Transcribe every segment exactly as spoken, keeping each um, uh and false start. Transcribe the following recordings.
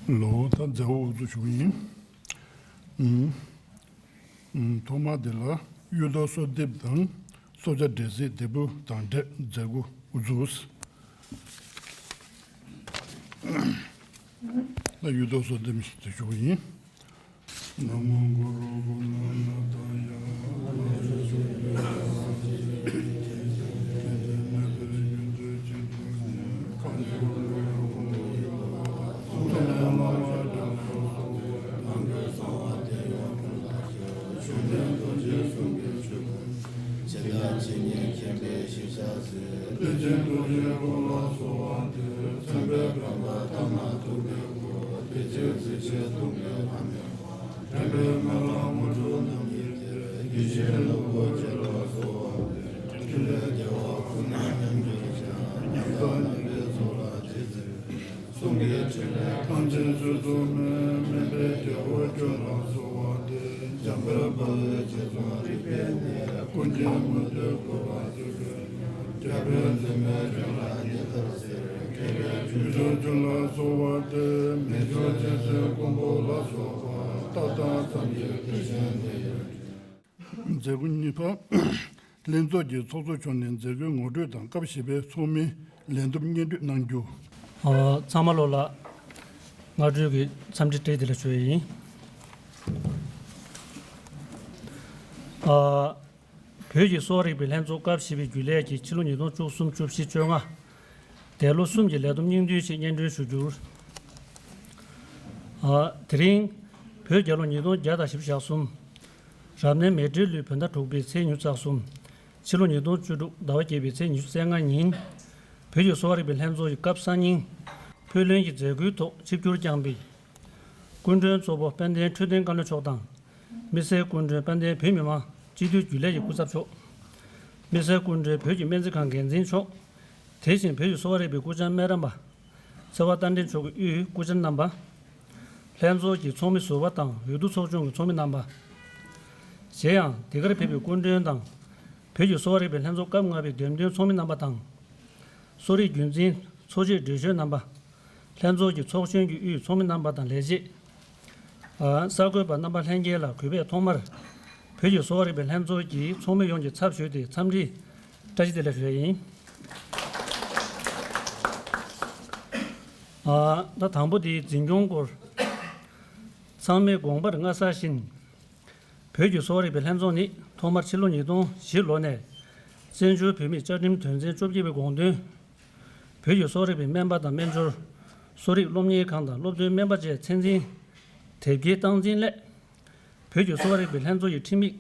ལོ། ད་མཛད་སྒོ་དབུ་འཛུགས་ཞུ་གི་ཡིན། ཨུམ། ཨུམ། ཐོག་མ་དེ་ལ་གཡུ་ཐོག་གསོལ་འདེབས་དང་གསོལ་ཇ་འབྲས་སིལ་འདེགས་འབུལ་དང་འབྲེལ་མཛད་སྒོ་དབུ་འཛུགས། ད་གཡུ་ཐོག་གསོལ་འདེབས་དེ་ཞུ་གི་ཡིན། ན་མོ་གུ་རུ་གུ་ན་ན་ད་ཡ། གསུང་གི་ཕྲིན་ལས་ཐམས་ཅད་ཚུལ་དུ་སྨྲས། སྨན་པའི་རྒྱལ་པོ་ཁྱོད་ལ་གསོལ་བ་འདེབས། འཇམ་དཔལ་དཔའ་བོས་རྗེ་བཙུན་རིག་པའི་གནས། ཀུན་མཁྱེན་མུ་སྟེགས་གོ་ལ་འཇུག་པའི་རྒྱལ་པོའི་བཙུན་མོས་ཁྱོད་ལ་ཉེ་ལྟར་གསོལ། མཁས་པའི་རྒྱུད་སྡེ་ཁྱོད་ལ་གསོལ་བ་འདེབས། མི་འགྱུར་རྗེ་བཙུན་མགོན་པོ་ལ་སོགས་པ། བཏགས་དང་ཐམས་ཅད་བདེ་ཆེན་གནས་ཡུལ། མཛད་སྒོ་གཉིས་པ། ལྷན་ཚོགས་ཀྱི་ཚོགས་གཙོ་མཆོག་ནས་མཛད་སྒོའི་ངོ་སྤྲོད་དང་སྐབས་བཞི་པའི་ཚོགས་མིའི་ལན་འདེབས་སྙན་སྒྲོན་གནང་རྒྱུ། ཨ། ཚང་མ་ལོ་ལ་སྔ་དྲོའི་གི་འཚམས་འདྲི་བཀྲ་ཤིས་བདེ་ལེགས་ཞུ་ཡི་ཡིན། ཨ། བོད་ཀྱི་གསོ་བ་རིག་པའི་ལྷན་ཚོགས་སྐབས་བཞི་པའི་རྒྱུན་ལས་ཀྱིས་ཕྱི་ལོ་ཉིས་སྟོང་བཅུ་གསུམ་བཅུ་བཞི་བཅོ་ལྔ། འདས་ལོ་གསུམ་གྱི་ལས་བསྡོམས་སྙིང་བསྡུས་ཆེད་སྙན་སྒྲོན་ཞུ་རྒྱུར། ཨ། དེ་རིང་བོད་རྒྱལ་ལོ་ཉིས་སྟོང་བརྒྱ་དང་བཞི་བཅུ་ཞེ་གསུམ། རབ་གནས་མེ་སྤྲེལ་ལོའི་བོད་ཟླ་དྲུག་པའི་ཚེས་ཉི་ཤུ་རྩ་གསུམ། ཕྱི་ལོ་ཉིས་སྟོང་བཅུ་དྲུག་ཟླ་བ་བརྒྱད་པའི་ཚེས་ཉི་ཤུ་རྩ་ལྔ་ཉིན། བོད་ཀྱི་གསོ་བ་རིག་པའི་ལྷན་ཚོགས་ཀྱི་སྐབས་གསར་རྙིང་། བོད་བློན་གྱི་མཛད་སྒོའི་ཐོག་ཆིབས་བསྒྱུར་བསྐྱངས་པའི་སྐུ་མགྲོན་གཙོ་བོ་དཔལ་ལྡན་འཕྲོད་བསྟེན་བཀའ་བློན་མཆོག་དང་། དམིགས་བསལ་སྐུ་མགྲོན་དཔལ་ལྡན་བོད་མི་མང་སྤྱི་འཐུས་རྒྱུན་ལས་ཀྱི་སྐུ་ཚབ་མཆོག། དམིགས་བསལ་སྐུ་མགྲོན་བོད་ཀྱི་སྨན་རྩིས་ཁང་འགན་འཛིན་མཆོག། དེ་བཞིན་བོད་ཀྱི་གསོ་བ་རིག་པའི་སྐུ་བཅར་སྨན་རམས་པ། ཚེ་དབང་རྟ་མགྲིན་མཆོག་གི་དབུས་སྐུ་བཅར་རྣམ་པ། ལྷན་ཚོགས་ཀྱི་ཚོགས་མི་ཟུར་པ་དང་འོས་བསྡུ་ཚོགས་ཆུང་གི་ཚོགས་མི་རྣམ་པ། གཞན་ཡང་འདི་གར་ཕེབས་པའི་སྐུ་མགྲོན་དང་། བོད་ཀྱི་གསོ་བ་རིག་པའི་ལྷན་ཚོགས་སྐབས་ལྔ་པའི་འདེམས་ཐོན་ཚོགས་མི་རྣམ་པ་དང་། གསོ་རིག་རྒྱུན་འཛིན་འཚོ་བྱེད་འགྲེལ་བརྗོད་རྣམ་པ། ལྷན་ཚོགས་ཀྱི་ཚོགས་གཞོན་གྱི་དབུས་ཚོགས་མི་རྣམ་པ་དང་ལས་བྱེད། ཨ། གསར་འགོད་པ་རྣམ་པ་ལྷན་རྒྱས་ལ་གུས་པས་ཐོག་མར་བོད་ཀྱི་གསོ་བ་རིག་པའི་ལྷན་ཚོགས་ཀྱི་ཚོགས་མི་ཡོངས་ཀྱི་ཚབ་ཞུས་ཏེ་འཚམས་འདྲི་བཀྲ་ཤིས་བདེ་ལེགས་ཞུ་ཡ་ཡིན། ཨ། ད་དང་པོ་དེའི་འཛིན་སྐྱོང་སྐོར། ཚང་མས་དགོངས་པར་མངའ་གསལ་བཞིན། བོད་ཀྱི་གསོ་བ་རིག་པའི་ལྷན་ཚོགས་ནི་ཐོག་མར་ཕྱི་ལོ་ཉིས་སྟོང་བཞི་ལོ་ནས་བཙན་བྱོལ་བོད་མིའི་བཅའ་ཁྲིམས་དོན་ཚན་བཅོ་བརྒྱད་པའི་དགོངས་དོན། བོད་ཀྱི་གསོ་བ་རིག་པའི་སྨན་པ་དང་སྨན་སྦྱོར། གསོ་རིག་སློབ་གཉེར་ཁང་དང་སློབ་ཐོན་སྨན་པ་བཅས་ཚད་འཛིན་དེབ་སྐྱེལ་སྟངས་འཛིན་སླད། བོད་ཀྱི་གསོ་བ་རིག་པའི་ལྷན་ཚོགས་ཀྱི་ཁྲིམས་ཡིག་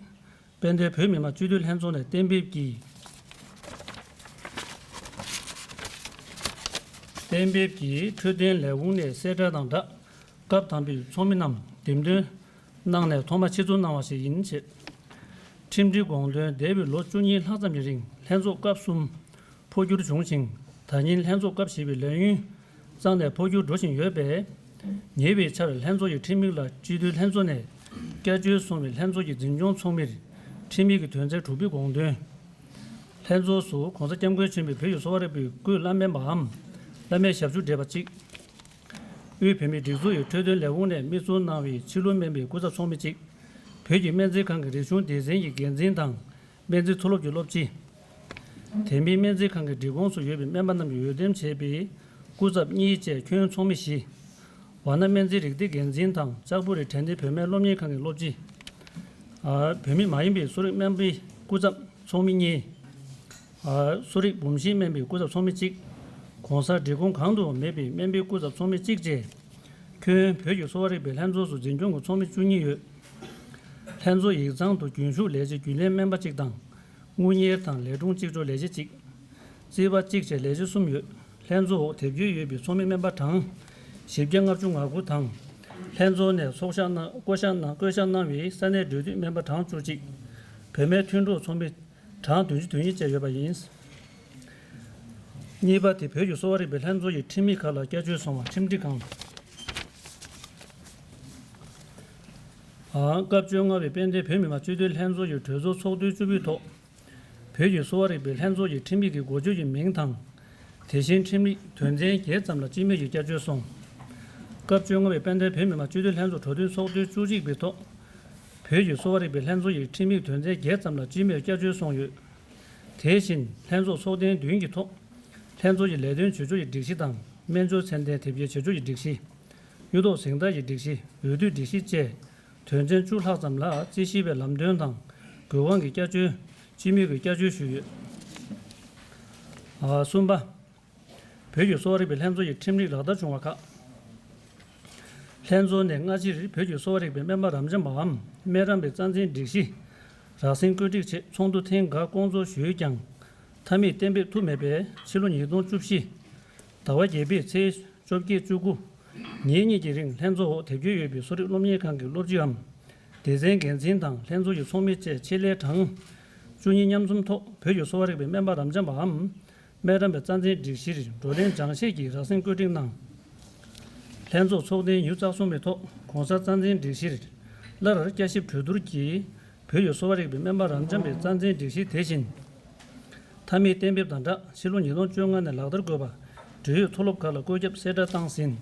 དཔལ་ལྡན་བོད་མི་མང་སྤྱི་འཐུས་ལྷན་ཚོགས་ནས་གཏན་འབེབས་ཀྱིས། གཏན་འབེབས་ཀྱིས་འཕྲོད་བསྟེན་ལས་ཁུངས་ནས་གསལ་བསྒྲགས་དང་སྦྲགས། སྐབས་དང་པོའི་ཚོགས་མི་རྣམས་འདེམས་ཐོན་གནང་ནས་ཐོག་མ་ཆེད་འཛུགས་གནང་བ་ཞིག་ཡིན་ཞེས། ཁྲིམས་སྒྲིག་དགོངས་དོན་འདས་པའི་ལོ་བཅུ་གཉིས་ལྷག་ཙམ་གྱི་རིང་ལྷན་ཚོགས་སྐབས་གསུམ་འཕོ་འགྱུར་བྱུང་ཞིང་། ད་ཉིན་ལྷན་ཚོགས་སྐབས་བཞི་པའི་ལས་ཡུན་གཙང་ནས་འཕོ་འགྱུར་འགྲོ་བཞིན་ཡོད་པས། ཉེ་བའི་ཆར་ལྷན་ཚོགས་ཀྱི་ཁྲིམས་ཡིག་ལ་སྤྱི་འཐུས་ལྷན་ཚོགས་ནས་བསྐྱར་བཅོས་སོང་བའི་ལྷན་ཚོགས་ཀྱི་འཛིན་སྐྱོང་ཚོགས་མིར་ཁྲིམས་ཡིག་གི་དོན་ཚན་དྲུག་པའི་དགོངས་དོན། ལྷན་ཚོགས་སུ་༸གོང་ས་༸སྐྱབས་མགོན་ཆེན་པོའི་བོད་ཀྱི་གསོ་བ་རིག་པའི་སྐུའི་བླ་སྨན་པའམ་བླ་སྨན་ཞབས་ཞུ་བགྲེས་པ་གཅིག་དབུས་བོད་མིའི་སྒྲིག་འཛུགས་ཀྱི་འཕྲོད་བསྟེན་ལས་ཁུངས་ནས་དམིགས་བསལ་གནང་བའི་ཕྱི་ལུགས་སྨན་པའི་སྐུ་ཚབ་ཚོགས་མི་གཅིག་བོད་ཀྱི་སྨན་རྩིས་ཁང་གི་རིག་གཞུང་སྡེ་ཚན་གྱི་འགན་འཛིན་དང་། སྨན་རྩིས་མཐོ་སློབ་ཀྱི་སློབ་སྤྱི། དེ་མིན་སྨན་རྩིས་ཁང་གི་སྒྲིག་ཁོངས་སུ་ཡོད་པའི་སྨན་པ་རྣམས་ཀྱིས་འོས་འདེམས་བྱས་པའི་སྐུ་ཚབ་གཉིས་བཅས་ཁྱོན་ཚོགས་མི་བཞི། ཝཱ་ཎ་སྨན་རྩིས་རིག་སྡེའི་འགན་འཛིན་དང་ལྕགས་པོ་རི་དྲན་རྟེན་བོད་སྨན་སློབ་གཉེར་ཁང་གི་སློབ་སྤྱི། ཨ། བོད་མི་མ་ཡིན་པའི་གསོ་རིག་སྨན་པའི་སྐུ་ཚབ་ཚོགས་མི་གཉིས། ཨ། གསོ་རིག་འབུམ་བཞིའི་སྨན་པའི་སྐུ་ཚབ་ཚོགས་མི་གཅིག ༸གོང་ས་སྒྲིག་ཁོངས་གང་དུའང་མེད་པའི་སྨན་པའི་སྐུ་ཚབ་ཚོགས་མི་གཅིག་བཅས། ཁྱོན་བོད་ཀྱི་གསོ་བ་རིག་པའི་ལྷན་ཚོགས་སུ་འཛིན་སྐྱོང་གི་ཚོགས་མི་བཅུ་གཉིས་ཡོད། ལྷན་ཚོགས་ཡིག་ཚང་དུ་རྒྱུན་ཞུགས་ལས་བྱེད་རྒྱུན་ལས་སྨན་པ་གཅིག་དང་། དངུལ་གཉེར་དང་ལས་དྲུང་གཅིག་ལྕོགས་ལས་བྱེད་གཅིག་རྩིས་པ་གཅིག་བཅས་ལས་བྱེད་གསུམ་ཡོད། ལྷན་ཚོགས་འོག་དེབ་སྐྱེལ་ཡོད་པའི་ཚོགས་མི་སྨན་པ་གྲངས་བཞི་བརྒྱ་ལྔ་བཅུ་ང་དགུ་དང་། ལྷན་ཚོགས་ནས་ཚོགས་ཞབས་གནང་བསྐོ་བཞག་གནང་བསྐོ་བཞག་གནང་བའི་ས་གནས་འབྲེལ་མཐུད་སྨན་པ་གྲངས་བཅུ་གཅིག་བུད་མེད་མཐུན་གྲོགས་ཚོགས་མི་གྲངས་བདུན་ཅུ་དོན་གཉིས་བཅས་ཡོད་པ་ཡིན། གཉིས་པ་དེ་བོད་ཀྱི་གསོ་བ་རིག་པའི་ལྷན་ཚོགས་ཀྱི་ཁྲིམས་ཡིག་ཁག་ལ་བསྐྱར་བཅོས་སོང་བ་ཁྲིམས་སྒྲིག་ཁང་། ཨ། སྐབས་བཅོ་ལྔ་པའི་དཔལ་ལྡན་བོད་མི་མང་སྤྱི་འཐུས་ལྷན་ཚོགས་ཀྱི་གྲོས་ཚོགས་ཚོགས་དུས་བཅུ་པའི་ཐོག་བོད་ཀྱི་གསོ་བ་རིག་པའི་ལྷན་ཚོགས་ཀྱི་ཁྲིམས་ཡིག་གི་འགོ་བརྗོད་ཀྱི་མིང་དང་། དེ་བཞིན་ཁྲིམས་ཡིག་དོན་ཚན་བརྒྱད་ཙམ་ལ་སྤྱི་མོས་ཀྱིས་བསྐྱར་བཅོས་སོང་། སྐབས་བཅོ་ལྔ་པའི་དཔལ་ལྡན་བོད་མི་མང་སྤྱི་འཐུས་ལྷན་ཚོགས་འགྲོ་དོན་ཚོགས་དུས་བཅུ་གཅིག་པའི་ཐོག་བོད་ཀྱི་གསོ་བ་རིག་པའི་ལྷན་ཚོགས་ཀྱི་ཁྲིམས་ཡིག་དོན་ཚན་བརྒྱད་ཙམ་ལ་སྤྱི་མོས་བསྐྱར་བཅོས་སོང་ཡོད། དེ་བཞིན་ལྷན་ཚོགས་ཚོགས་ཐེངས་བདུན་གྱི་ཐོག་ལྷན་ཚོགས་ཀྱི་ལས་དོན་བྱེད་ཕྱོགས་ཀྱི་སྒྲིག་གཞི་དང་སྨན་སྦྱོར་ཚད་ལྡན་དེབ་སྐྱེལ་བྱེད་ཕྱོགས་ཀྱི་སྒྲིག་གཞི། གཡུ་ཐོག་གཟེངས་རྟགས་ཀྱི་སྒྲིག་གཞི། འོས་བསྡུའི་སྒྲིག་གཞི་བཅས་དོན་ཚན་བཅུ་ལྷག་ཙམ་ལ་རྩིས་ཞིབ་པའི་ལམ་སྟོན་དང་དགོས་དབང་གི་བསྐྱར་བཅོས། སྤྱི་མོས་ཀྱི་བསྐྱར་བཅོས་ཞུས་ཡོད། ཨ། གསུམ་པ། བོད་ཀྱི་གསོ་བ་རིག་པའི་ལྷན་ཚོགས་ཀྱི་ཁྲིམས་ཡིག་ལག་བསྟར་བྱུང་བ་ཁག་ལྷན་ཚོགས་ནས་སྔ་ཕྱིར་བོད་ཀྱི་གསོ་བ་རིག་པའི་སྨན་པ་རབ་འབྱམས་པའམ་སྨན་རམས་པའི་རྩ་འཛིན་སྒྲིག་གཞི་རགས་ཟིན་བཀོད་སྒྲིག་ཆེད་ཚོགས་འདུ་ཐེངས་འགའ་བསྐོང་ཚོགས་ཞུས་ཀྱང་། མཐའ་མའི་གཏན་འབེབས་ཐུབ་མེད་པས་ཕྱི་ལོ་ཉིས་སྟོང་བཅུ་བཞི་ཟླ་བ་བརྒྱད་པའི་ཚེས་བཅོ་བརྒྱད་བཅུ་དགུ་ཉིན་གཉིས་ཀྱི་རིང་ལྷན་ཚོགས་འོག་དེབ་སྐྱེལ་ཡོད་པའི་གསོ་རིག་སློབ་གཉེར་ཁང་གི་སློབ་སྤྱིའམ་སྡེ་ཚན་འགན་འཛིན་དང་ལྷན་ཚོགས་ཀྱི་ཚོགས་མི་བཅས་ཆེད་ལས་གྲངས་བཅུ་གཉིས་མཉམ་འཛོམས་ཐོག་བོད་ཀྱི་གསོ་བ་རིག་པའི་སྨན་པ་རབ་འབྱམས་པའམ་སྨན་རམས་པའི་རྩ་འཛིན་སྒྲིག་གཞིར་བགྲོ་གླེང་སྦྱང་བཤད་ཀྱི་རགས་ཟིན་བཀོད་སྒྲིག་གནང་། ལྷན་ཚོགས་ཚོགས་ཐེངས་ཉེར་གསུམ་པའི་ཐོག་གོང་གསལ་རྩ་འཛིན་སྒྲིག་གཞིར་སླར་བསྐྱར་ཞིབ་གྲོས་བསྡུར་གྱིས་བོད་ཀྱི་གསོ་བ་རིག་པའི་སྨན་པ་རབ་འབྱམས་པའི་རྩ་འཛིན་སྒྲིག་གཞི་དེ་བཞིན་མཐའ་མའི་གཏན་འབེབས་དང་སྦྲགས་ཕྱི་ལོ་ཉིས་སྟོང་བཅོ་ལྔ་ནས་ལག་བསྟར་དགོས་པ་འབྲེལ་ཡོད་མཐོ་སློབ་ཁག་ལ་བཀོད་ཁྱབ་གསལ་བསྒྲགས་བཏང་ཟིན།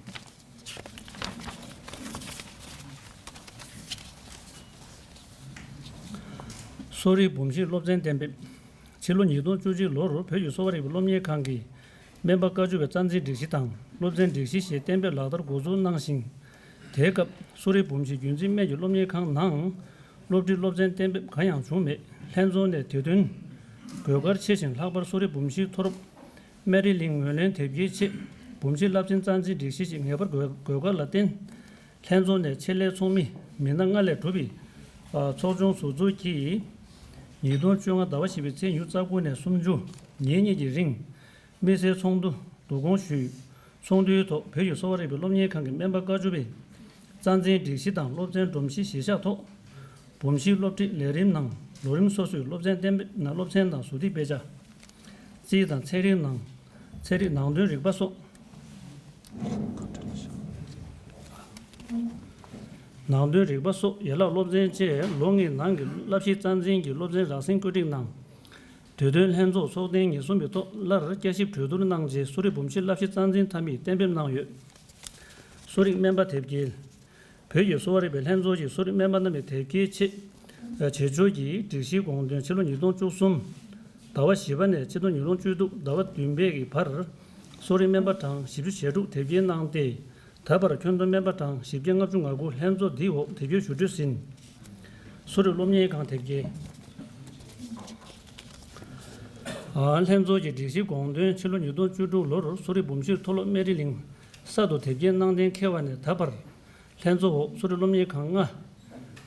གསོ་རིག་འབུམ་གཞིར་སློབ་ཚན་གཏན་འབེབས། ཕྱི་ལོ་ཉིས་སྟོང་བཅུ་གཅིག་ལོར་བོད་ཀྱི་གསོ་བ་རིག་པའི་སློབ་གཉེར་ཁང་གིས་སྨན་པ་བཀའ་བཅུ་པའི་རྩ་འཛིན་སྒྲིག་གཞི་དང་སློབ་ཚན་སྒྲིག་གཞི་ཞེས་གཏན་འབེབས་ལག་བསྟར་འགོ་འཛུགས་གནང་ཞིང་། དེའི་སྐབས་གསོ་རིག་འབུམ་གཞི་རྒྱུན་འཛིན་སྨན་གྱི་སློབ་གཉེར་ཁང་ནང་སློབ་ཁྲིད་སློབ་ཚན་གཏན་འབེབས་གང་ཡང་བྱུང་མེད། ལྷན་ཚོགས་ནས་དེ་དོན་དགོས་གལ་ཆེ་ཞིང་ལྷག་པར་གསོ་རིག་འབུམ་གཞིའི་མཐོ་རིམ་སྨན་རིམ་ལིང་ངོས་ལེན་དེབ་སྐྱེལ་ཆེད་འབུམ་གཞིའི་བསླབ་ཚན་རྩ་འཛིན་སྒྲིག་གཞི་ཞིག་ངེས་པར་དགོས་དགོས་སྐོར་ལ་བརྟེན། ལྷན་ཚོགས་ནས་ཆེད་ལས་ཚོགས་མི་མི་སྣ་ལྔ་ལས་གྲུབ་པའི་ཚོགས་ཆུང་ཟུར་འཛུགས་ཀྱིས། ཉིས་སྟོང་བཅོ་ལྔ་ཟླ་བ་བཞི་པའི་ཚེས་ཉེར་དགུ་ནས་སུམ་ཅུ་ཉིན་གཉིས་ཀྱི་རིང་དམིགས་བསལ་ཚོགས་འདུ་བསྡུ་སྐོང་ཞུས། ཚོགས་འདུའི་ཐོག་བོད་ཀྱི་གསོ་བ་རིག་པའི་སློབ་གཉེར་ཁང་གི་སྨན་པ་བཀའ་བཅུ་པའི་རྩ་འཛིན་སྒྲིག་གཞི་དང་སློབ་ཚན་སྒྲོམ་གཞི་གཞིར་བཞག་ཐོག་འབུམ་གཞིའི་སློབ་ཁྲིད་ལས་རིམ་ནང་ལོ་རིམ་སོ་སོའི་སློབ་ཚན་གཏན་འབེབས་ནང་སློབ་ཚན་དང་ཟུར་ཐིག་དཔེ་ཆ། རྩིས་དང་ཚན་རིག་ནང་ཚན་རིག་ནང་དོན་རིག་པ་སོགས། ནང་དོན་རིག་པ་སོགས་ཡན་ལག་སློབ་ཚན་བཅས་ལོ་ལྔའི་ནང་གི་བསླབ་གཞི་རྩ་འཛིན་གྱི་སློབ་ཚན་རགས་ཟིན་བཀོད་སྒྲིག་གནང་། དེ་དོན་ལྷན་ཚོགས་ཚོགས་ཐེངས་ཉེར་གསུམ་པའི་ཐོག་སླར་བསྐྱར་ཞིབ་གྲོས་བསྡུར་གནང་རྗེས་གསོ་རིག་འབུམ་གཞིའི་བསླབ་གཞི་རྩ་འཛིན་མཐའ་མའི་གཏན་འབེབས་གནང་ཡོད། གསོ་རིག་སྨན་པ་དེབ་སྐྱེལ། བོད་ཀྱི་གསོ་བ་རིག་པའི་ལྷན་ཚོགས་ཀྱིས་གསོ་རིག་སྨན་པ་རྣམས་ཀྱི་དེབ་སྐྱེལ་ཆེད་བྱེད་ཕྱོགས་ཀྱི་སྒྲིག་གཞིའི་དགོངས་དོན་ཕྱི་ལོ་ཉིས་སྟོང་བཅུ་གསུམ་ཟླ་བ་བཞི་པ་ནས་ཕྱི་ལོ་ཉིས་སྟོང་བཅུ་དྲུག་ཟླ་བ་བདུན་པའི་གི་བར་གསོ་རིག་སྨན་པ་གྲངས་བཞི་བཅུ་ཞེ་དྲུག་དེབ་སྐྱེལ་གནང་སྟེ། ད་བར་ཁྱོན་བསྡོམས་སྨན་པ་གྲངས་བཞི་བརྒྱ་ལྔ་བཅུ་ང་དགུ་ལྷན་ཚོགས་འདིའི་འོག་དེབ་སྐྱེལ་ཞུ་གྲོས་ཟིན། གསོ་རིག་སློབ་གཉེར་ཁང་དེབ་སྐྱེལ། ཨ། ལྷན་ཚོགས་ཀྱི་སྒྲིག་གཞིའི་དགོངས་དོན་ཕྱི་ལོ་ཉིས་སྟོང་བཅུ་དྲུག་ལོར་གསོ་རིག་འབུམ་གཞིར་མཐོ་སློབ་སྨན་རིམ་གླིང་གསར་དུ་དེབ་སྐྱེལ་གནང་གཏན་འཁེལ་བ་ནས་ད་བར་ལྷན་ཚོགས་འོག་གསོ་རིག་སློབ་གཉེར་ཁང་ལྔ།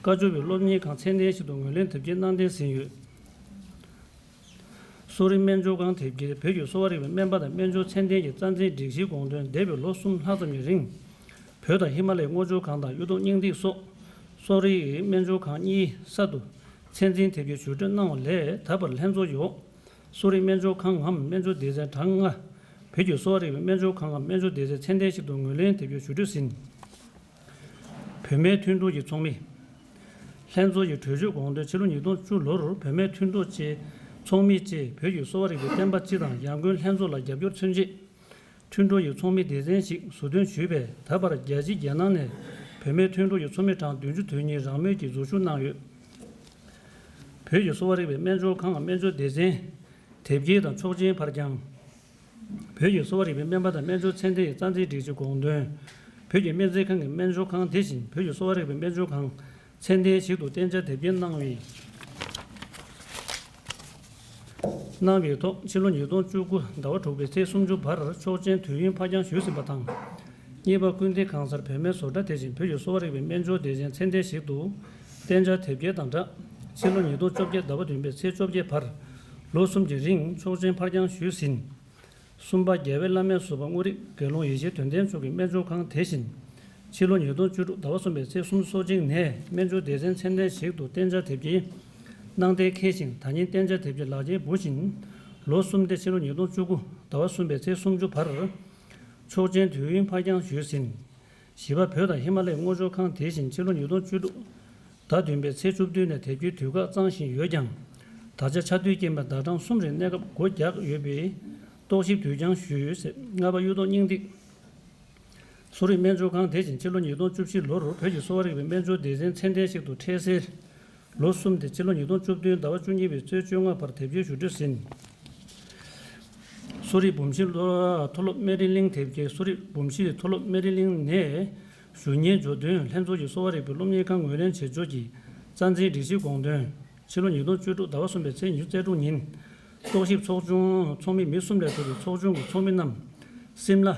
བཀའ་བཅུ་པའི་སློབ་གཉེར་ཁང་ཚད་ལྡན་ཞིག་ཏུ་ངོས་ལེན་དེབ་སྐྱེལ་གནང་གཏན་ཟིན་ཡོད། གསོ་རིག་སྨན་སྦྱོར་ཁང་དེབ་སྐྱེལ། བོད་ཀྱི་གསོ་བ་རིག་པའི་སྨན་པ་དང་སྨན་སྦྱོར་ཚད་ལྡན་གྱི་རྩ་འཛིན་སྒྲིག་གཞིའི་དགོངས་དོན་འདས་པའི་ལོ་གསུམ་ལྷག་ཙམ་གྱི་རིང་། བོད་དང་ཧི་མ་ལའི་སྔོ་སྦྱོར་ཁང་དང་གཡུ་ཐོག་སྙིང་ཐིག་སོགས་གསོ་རིག་སྨན་སྦྱོར་ཁང་གཉིས་གསར་དུ་ཚད་འཛིན་དེབ་སྐྱེལ་ཞུ་གཏུག་གནང་བ་ལས་ད་བར་ལྷན་ཚོགས་ཀྱི་འོག་གསོ་རིག་སྨན་སྦྱོར་ཁང་ངམ་སྨན་སྦྱོར་སྡེ་ཚན་གྲངས་ལྔ། བོད་ཀྱི་གསོ་བ་རིག་པའི་སྨན་སྦྱོར་ཁང་ངམ་སྨན་སྦྱོར་སྡེ་ཚན་ཚད་ལྡན་ཞིག་ཏུ་ངོས་ལེན་དེབ་སྐྱེལ་ཞུ་གཏུག་ཟིན། བུད་མེད་མཐུན་གྲོགས་ཀྱི་ཚོགས་མི། ལྷན་ཚོགས་ཀྱི་གྲོས་ཆོད་དགོངས་དོན་ཕྱི་ལོ་ཉིས་སྟོང་བཅུ་ལོར་བུད་མེད་མཐུན་གྲོགས་ཀྱི་ཚོགས་མི་བཅས་བོད་ཀྱི་གསོ་བ་རིག་པའི་བསྟན་པ་སྤྱི་དང་ཡར་ཐོན་ལྷན་ཚོགས་ལ་རྒྱབ་སྐྱོར་མཚོན་ཆེད། མཐུན་གྲོགས་ཀྱི་ཚོགས་མི་སྡེ་ཚན་ཞིག་ཟུར་འདོན་ཞུས་པས་ད་བར་རྒྱལ་སྤྱིའི་རྒྱལ་ནང་ནས་བུད་མེད་མཐུན་གྲོགས་ཀྱི་ཚོགས་མི་གྲངས་བདུན་ཅུ་དོན་གཉིས་རང་མོས་ཀྱིས་འཛུལ་ཞུགས་གནང་ཡོད། བོད་ཀྱི་གསོ་བ་རིག་པའི་སྨན་སྦྱོར་ཁང་སྨན་སྦྱོར་སྡེ་ཚན། དེབ་སྐྱེལ་དང་ཆོག་མཆན་ཕར་འགྱངས། བོད་ཀྱི་གསོ་བ་རིག་པའི་སྨན་པ་དང་སྨན་སྦྱོར་ཚད་ལྡན་གྱི་རྩ་འཛིན་སྒྲིག་གཞི་དགོངས་དོན། བོད་ཀྱི་སྨན་རྩིས་ཁང་གི་སྨན་སྦྱོར་ཁང་དེ་བཞིན་བོད་ཀྱི་གསོ་བ་རིག་པའི་སྨན་སྦྱོར་ཁང་ཚད་ལྡན་ཞིག་ཏུ་གཏན་འཇགས་དེབ་སྐྱེལ་གནང་བའི་གནང་བའི་ཐོག་ཕྱི་ལོ་ཉིས་སྟོང་བཅུ་དགུ་ཟླ་བ་དྲུག་པའི་ཚེས་སུམ་ཅུ་བར་ཆོག་མཆན་དུས་ཡུན་ཕར་འགྱངས་ཞུས་ཟིན་པ་དང་། གཉིས་པ་སྐུལ་འདེད་ཁང་གསར་བུད་མེད་བཟོ་གྲྭ་དེ་བཞིན་བོད་ཀྱི་གསོ་བ་རིག་པའི་སྨན་སྦྱོར་སྡེ་ཚན་ཚད་ལྡན་ཞིག་ཏུ་གཏན་འཇགས་དེབ་སྐྱེལ་དང་སྦྲགས་ཕྱི་ལོ་ཉིས་སྟོང་བཅོ་བརྒྱད་ཟླ་བ་བདུན་པའི་ཚེས་བཅོ་བརྒྱད་བར་ལོ་གསུམ་གྱི་རིང་ཆོག་མཆན་ཕར་འགྱངས་ཞུས་ཟིན། གསུམ་པ་རྒྱལ་བའི་བླ་མའི་ཟུར་པ་དངོས་རིགས་དགེ་སློང་ཡེ་ཤེས་དོན་ལྡན་མཆོག་གི་སྨན་སྦྱོར་ཁང་དེ་བཞིན་ཕྱི་ལོ་ཉིས་སྟོང་བཅུ་དྲུག་ཟླ་བ་གསུམ་པའི་ཚེས་སུམ་ཅུ་སོ་གཅིག་ནས་སྨན་སྦྱོར་སྡེ་ཚན་ཚད་ལྡན་ཞིག་ཏུ་གཏན་འཇགས་དེབ་སྐྱེལ་གནང་གཏན་འཁེལ་ཞིང་ད་ཉིན་གཏན་འཇགས་དེབ་སྐྱེལ་ལག་འཁྱེར་འབུལ་བཞིན་ལོ་གསུམ་སྟེ་ཕྱི་ལོ་ཉིས་སྟོང་བཅུ་དགུ་ཟླ་བ་གསུམ་པའི་ཚེས་སུམ་ཅུ་བར་ཆོག་མཆན་དུས་ཡུན་ཕར་འགྱངས་ཞུས་ཟིན། བཞི་པ་བོད་དང་ཧི་མ་ལའི་སྔོ་སྦྱོར་ཁང་དེ་བཞིན་ཕྱི་ལོ་ཉིས་སྟོང་བཅུ་དྲུག་ཟླ་བདུན་པའི་ཚེས་བཅུ་བདུན་ནས་དེབ་སྐྱེལ་དུས་བཀག་གཙང་བཞིན་ཡོད་ཀྱང་། ད་ཆ་ཆ་དུས་རྐྱེན་པས་ཟླ་གྲངས་གསུམ་རིང་གནས་སྐབས་སྒོ་རྒྱག་ཡོད་པས་རྟོག་ཞིབ་དུས་འགྱངས་ཞུས། ལྔ་པ་གཡུ་ཐོག་སྙིང་ཐིག་གསོ་རིག་སྨན་སྦྱོར་ཁང་དེ་བཞིན་ཕྱི་ལོ་ཉིས་སྟོང་བཅུ་བཞི་ལོར་བོད་ཀྱི་གསོ་བ་རིག་པའི་སྨན་སྦྱོར་སྡེ་ཚན་ཚད་ལྡན་ཞིག་ཏུ་འཕྲལ་སེལ། ལོ་གསུམ་དེ་ཕྱི་ལོ་ཉིས་སྟོང་བཅུ་བདུན་ཟླ་བ་བཅུ་གཉིས་པའི་ཚེས་བཅོ་ལྔ་བར་དེབ་སྐྱེལ་ཞུ་འབྲེལ་ཟིན། གསོ་རིག་འབུམ་བཞི་མཐོ་སློབ་སྨན་རི་གླིང་དེབ་སྐྱེལ། གསོ་རིག་འབུམ་བཞི་མཐོ་སློབ་སྨན་རི་གླིང་ནས་ཞུ་སྙན་བརྗོད་དོན། ལྷན་ཚོགས་ཀྱི་གསོ་བ་རིག་པའི་སློབ་གཉེར་ཁང་ངོས་ལེན་བྱེད་ཕྱོགས་ཀྱི་རྩ་འཛིན་སྒྲིག་གཞི་དགོངས་དོན། ཕྱི་ལོ་ཉིས་སྟོང་བཅུ་དྲུག་ཟླ་བ་གསུམ་པའི་ཚེས་ཉི་ཤུ་རྩ་དྲུག་ཉིན། རྟོག་ཞིབ་ཚོགས་ཆུང་ཚོགས་མི་མི་གསུམ་ལས་གྲུབ་པའི་ཚོགས་ཆུང་གི་ཚོགས་མི་རྣམས། སིམ་ལ།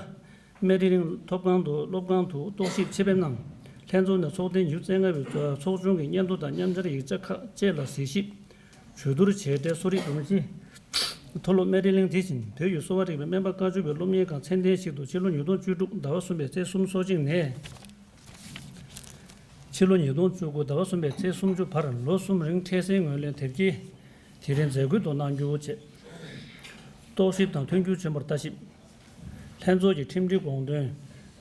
སྨན་རི་གླིང་ཐོབ་ཁང་དུ་སློབ་ཁང་དུ་རྟོག་ཞིབ་ཆེད་ཕེབས་གནང་། ལྷན་ཚོགས་ནས་ཚོགས་ཐེངས་ཉི་ཤུ་རྩ་ལྔ་པའི་ཚོགས་ཆུང་གི་སྙན་ཐོ་དང་མཉམ་སྦྱར་ཡིག་ཆ་ཁག་བཅས་ལ་གཟིགས་ཞིབ། གྲོས་བསྡུར་བྱས་ཏེ་གསོ་རིག་འབུམ་བཞི་མཐོ་སློབ་སྨན་རི་གླིང་དེ་བཞིན་བོད་ཀྱི་གསོ་བ་རིག་པའི་སྨན་པ་བཀའ་བཅུ་པའི་སློབ་གཉེར་ཁང་ཚད་ལྡན་ཞིག་ཏུ་ཕྱི་ལོ་ཉིས་སྟོང་བཅུ་དྲུག་ཟླ་བ་གསུམ་པའི་ཚེས་སུམ་ཅུ་སོ་གཅིག་ནས། ཕྱི་ལོ་ཉིས་སྟོང་བཅུ་དགུ་ཟླ་བ་གསུམ་པའི་ཚེས་སུམ་ཅུ་བར་ལོ་གསུམ་རིང་འཕྲལ་སེལ་ངོས་ལེན་དེབ་སྐྱེལ། དེ་རིང་མཛད་སྒོའི་ཐོག་གནང་རྒྱུ་བཅས། རྟོག་ཞིབ་དང་མཐུན་འགྱུར་ཆེན་པོར་ལྟ་ཞིབ། ལྷན་ཚོགས་ཀྱི་ཁྲིམས་སྒྲིག་དགོངས་དོན།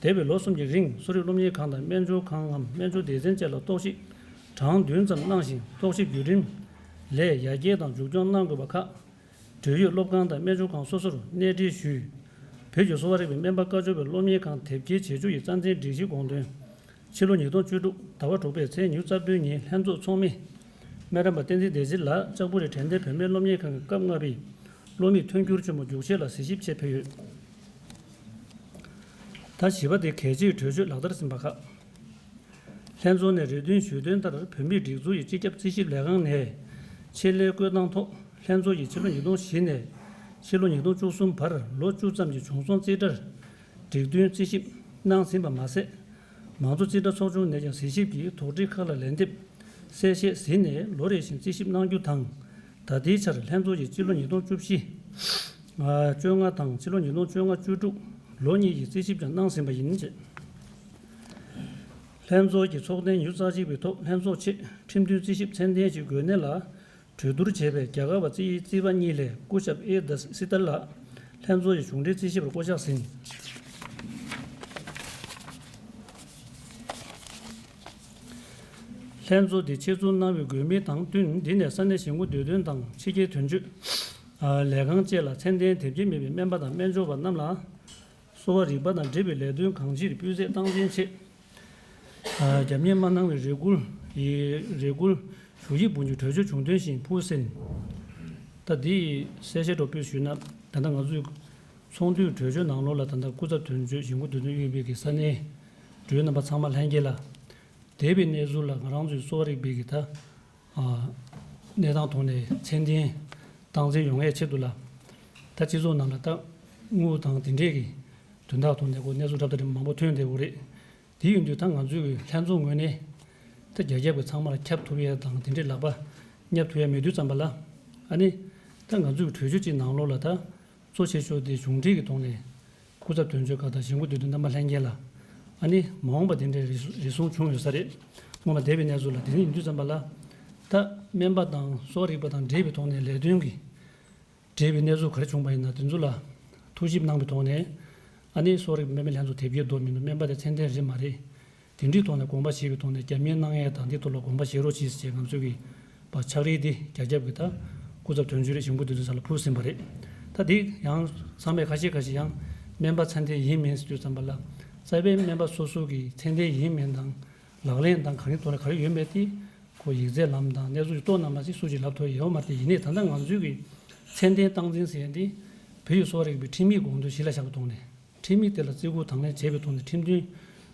འདས་པའི་ལོ་གསུམ་གྱི་རིང་གསོ་རིག་སློབ་གཉེར་ཁང་དང་སྨན་སྦྱོར་ཁང་ངམ་སྨན་སྦྱོར་སྡེ་ཚན་བཅས་ལ་རྟོག་ཞིབ་གྲངས་བདུན་ཙམ་གནང་ཞིང་། རྟོག་ཞིབ་བརྒྱུད་རིམ་ལས་ཡར་རྒྱས་དང་མཇུག་སྐྱོང་གནང་དགོས་པ་ཁག་འབྲེལ་ཡོད་སློབ་ཁང་དང་སྨན་སྦྱོར་ཁང་སོ་སོར་གནས་འདྲེན་ཞུས། བོད་ཀྱི་གསོ་བ་རིག་པའི་སྨན་པ་བཀའ་བཅུ་པའི་སློབ་གཉེར་ཁང་དེབ་སྐྱེལ་བྱེད་ཕྱོགས་ཀྱི་རྩ་འཛིན་སྒྲིག་གཞི་དགོངས་དོན། ཕྱི་ལོ་ཉིས་སྟོང་བཅུ་དྲུག་ཟླ་བ་དྲུག་པའི་ཚེས་ཉེར་བདུན་ཉིན་ལྷན་ཚོགས་ཚོགས་མི། སྨན་རམས་པ་བསྟན་འཛིན་བདེ་ཆེན་ལགས་ལྕགས་པོ་རི་དྲན་རྟེན་བོད་སྨན་སློབ་གཉེར་ཁང་གི་སྐབས་ལྔ་པའི་སློབ་མིའི་མཐུན་འགྱུར་ཆེན་མོ་རྒྱུགས་ཆས་ལ་གཟིགས་ཞིབ་ཆེད་ཕེབས་ཡོད། ད་བཞི་པ་དེ་གལ་ཆེའི་གྲོས་ཆོད་ལག་བསྟར་ཟིན་པ་ཁག་ལྷན་ཚོགས་ནས་རེ་འདུན་ཞུས་དོན་ལྟར་བོད་མིའི་སྒྲིག་འཛུགས་ཀྱི་སྤྱི་ཁྱབ་རྩིས་ཞིབ་ལས་ཁང་ནས་ཆེད་ལས་བཀོད་གནང་ཐོག་ལྷན་ཚོགས་ཀྱིས་ཕྱི་ལོ་ཉིས་སྟོང་བཞི་ནས་ཕྱི་ལོ་ཉིས་སྟོང་བཅུ་གསུམ་བར་ལོ་བཅུ་ཙམ་གྱི་བྱུང་སོང་རྩིས་ཁྲར་སྒྲིག་མཐུན་རྩིས་ཞིབ་གནང་ཟིན་པ་མ་ཟད། མང་གཙོ་རྩིས་ཁྲ་ཚོགས་ཆུང་ནས་ཀྱང་གཟིགས་ཞིབ་ཀྱིས་དོགས་འདྲི་ཁག་ལ་ལན་འདེབས་གསལ་བཤད་ཟིན་ནས་ལོ་རེ་བཞིན་རྩིས་ཞིབ་གནང་རྒྱུ་དང་། ད་ལྟའི་ཆར་ལྷན་ཚོགས་ཀྱིས་ཕྱི་ལོ་ཉིས་སྟོང་བཅུ་བཞི། ཨ། བཅོ་ལྔ་དང་ཕྱི་ལོ་ཉིས་སྟོང་བཅོ་ལྔ་བཅུ་དྲུག་ལོ་གཉིས་ཀྱི་རྩིས་ཞིབ་ཀྱང་གནང་ཟིན་པ་ཡིན། ལྷན་ཚོགས་ཀྱི་ཚོགས་ཐེངས་ཉི་ཤུ་རྩ་གཅིག་པའི་ཐོག་ལྷན་ཚོགས་ཆེད་ཁྲིམས་མཐུན་རྩིས་ཞིབ་ཚད་ལྡན་ཞིག་དགོས་གནད་ལ་གྲོས་བསྡུར་བྱས་པས། རྒྱལ་ཁབ་པ་རྩིས་རྩིས་པ་གཉིས་ལས་སྐུ་ཞབས་ཨེ་དཱ་སི་ཏཱ་ལགས་ལྷན་ཚོགས་ཀྱི་གཞུང་འབྲེལ་རྩིས་ཞིབ་པར་བསྐོ་གཞག་ཟིན། ལྷན་ཚོགས་འདི་ཆེད་བཙུགས་གནང་བའི་དགོས་དམིགས་དང་བསྟུན། འདི་ནས་ས་གནས་གཞིས་འགོ་སྡེ་བདུན་དང་ཕྱི་རྒྱལ་དོན་གཅོད་ལས་ཁང་བཅས་ལ་མཚན་ལྡན་དེབ་སྐྱེལ་མེད་པའི་སྨན་པ་དང་སྨན་སྦྱོར་བ་རྣམས་ལ། གསོ་བ་རིག་པ་དང་འབྲེལ་བའི་ལས་དོན་གང་ཅིར་སྤུས་ཚད་སྟངས་འཛིན་ཆེད། རྒྱབ་གཉེར་མ་གནང་བའི་རེ་སྐུལ་ཡི་རེ་སྐུལ་ཞུ་ཡིག་འབུལ་རྒྱུ་གྲོས་ཆོད་བྱུང་དོན་བཞིན་ཕུལ་ཟིན། ད་འདི་གསལ་བཤད་འདྲ་པོ་ཞུས་ན། ད་ལྟ་ང་ཚོའི་ཚོགས་འདུའི་གྲོས་ཆོད་ནང་ལོགས་ལ་ད་ལྟ་སྐུ་ཚབ་དོན་གཅོད་གཞིས་འགོ་སྡེ་བདུན་གཡུག་པའི་གི་ས་གནས་འགྲོའི་རྣམ་པ་ཚང་མ་ལྷན་རྒྱས་ལ། འདས་པའི་གནས་ཚུལ་ལ་ང་རང་ཚོའི་གསོ་བ་རིག་པའི་གི་ད་གནས་སྟངས་ཐོག་ནས་ཚད་ལྡན་སྟངས་འཛིན་ཡོང་ཡས་ཆེད་དུ་ལ། ད་སྤྱི་ཚོགས་ནང་ལ་ད་དངུལ་དང་དེ་འདྲས་ཀྱི་དོན་དག་ཐོག་ནས་ཁོ་གནས་ཚུལ་འཁྲབ་སྟོན་མང་པོ་ཐོན་བསྡད་ཡོད་རེད། དེ་ཡིན་དུས་ད་ང་ཚོའི་གི་ལྷན་ཚོགས་ངོས་ནས་ད་རྒྱ་ཁྱབ་ཀྱི་ཚང་མ་ལ་ཁྱབ་ཐུབ་ཡས་དང་དེ་འདྲས་ལག་པ་བསྙབ་ཐུབ་ཡས་མེད་དུས་ཙམ་པ་ལ། ཨ་ནི་ད་ང་ཚོའི་གི་གྲོས་ཆོད་ཅིག་ནང་ལོགས་ལ་ད། གཙོ་ཆེ་ཤོས་དེ་གཞུང་འབྲེལ་གྱི་ཐོག་ནས་སྐུ་ཚབ་དོན་གཅོད་ཁག་དང་གཞིས་འགོ་སྡེ་བདུན་རྣམ་པ་ལྷན་རྒྱས་ལ། ཨ་ནི་མ་འོངས་པ་དེ་འདྲའི་རེ་ཟུང་རེ་ཟུང་བྱུང་ཡོད་ས་རེད། སྔོན་མ་འདས་པའི་གནས་ཚུལ་ལ། དེ་ནི་ཡིན་དུས་ཙམ་པ་ལ། ད་སྨན་པ་དང་གསོ་བ་རིག་པ་དང་འབྲེལ་བའི་ཐོག་ནས་ལས་དོན་གྱི་འབྲེལ་བའི་གནས་ཚུལ་ག་རེ་བྱུང་པ་ཡིན་ན་དེ་ཚོ་ལ་ཐུགས་ཞིབ་གནང་བའི་ཐོག་ནས། ཨ་ནི་གསོ་བ་རིག་པའི་སྨན་པའི་ལྷན་ཚོགས་དེབ་སྐྱེལ་འགྲོ་མི་འདུག་སྨན་པ་དེ་ཚད་ལྡན་རེད་མ་རེད། དེ་འདྲའི་ཐོག་ནས་དགོངས་པ་བཞེས་པའི་ཐོག་ནས་རྒྱབ་གཉེར་གནང་ཡས་དང་འདི་ཐོག་ལ་དགོངས་པ་བཞེས་རོགས་གྱིས་ཞེས་ང་ཚོས་ཀྱི་པ་ཕྱག་བྲིས་འདི་རྒྱ་ཁྱབ་ཀྱི་ད་སྐུ་ཚབ་དོན་གཅོད་རེད། གཞིས་འགོ་སྡེ་བདུན་ས་ལ་ཕུལ་ཟིན་པ་རེད། ད་འདི་ཡང་ཚང་མས་ཁ་ཤས་ཁ་ཤས་ཡང་སྨན་པ་ཚད་ལྡན་ཡིན་མིན་ཟེར་དུས་ཙམ་པ་ལ། རྩ་བའི་སྨན་པ་སོ་སོ་གི་ཚད་ལྡན་ཡིན་མིན་དང་ལག་ལེན་དང་ག་རེ་ཐོག་ནས་ག་རེ་ཡོད་མེད་དེ་ཁོ་ཡིག་ཚད་ལམ་དང་གནས་ཚུལ་ཅིག་རྟོགས་ན་མ་ཟད་སུ་ཅིག་ལབ་ཐུབ་ཡོད་མ་རེད། དེ་ཡིན་ནའི་ད་ལྟ་ང་ཚོའི་གི་ཚད་ལྡན་སྟངས་འཛིན་ཟེར་ཡ་འདི་བོད་ཀྱི་གསོ་བ་རིག་པའི་ཁྲིམས་ཡིག་དགོངས་དོན་གཞི་ལ་བཞག་པའི་ཐོག་ནས། ཁྲིམས་ཡིག་དེ་ལ་བརྩི་བཀུར་དང་ལེན་བྱས་པའི་ཐོག་ནས་ཁྲིམས་མཐུན་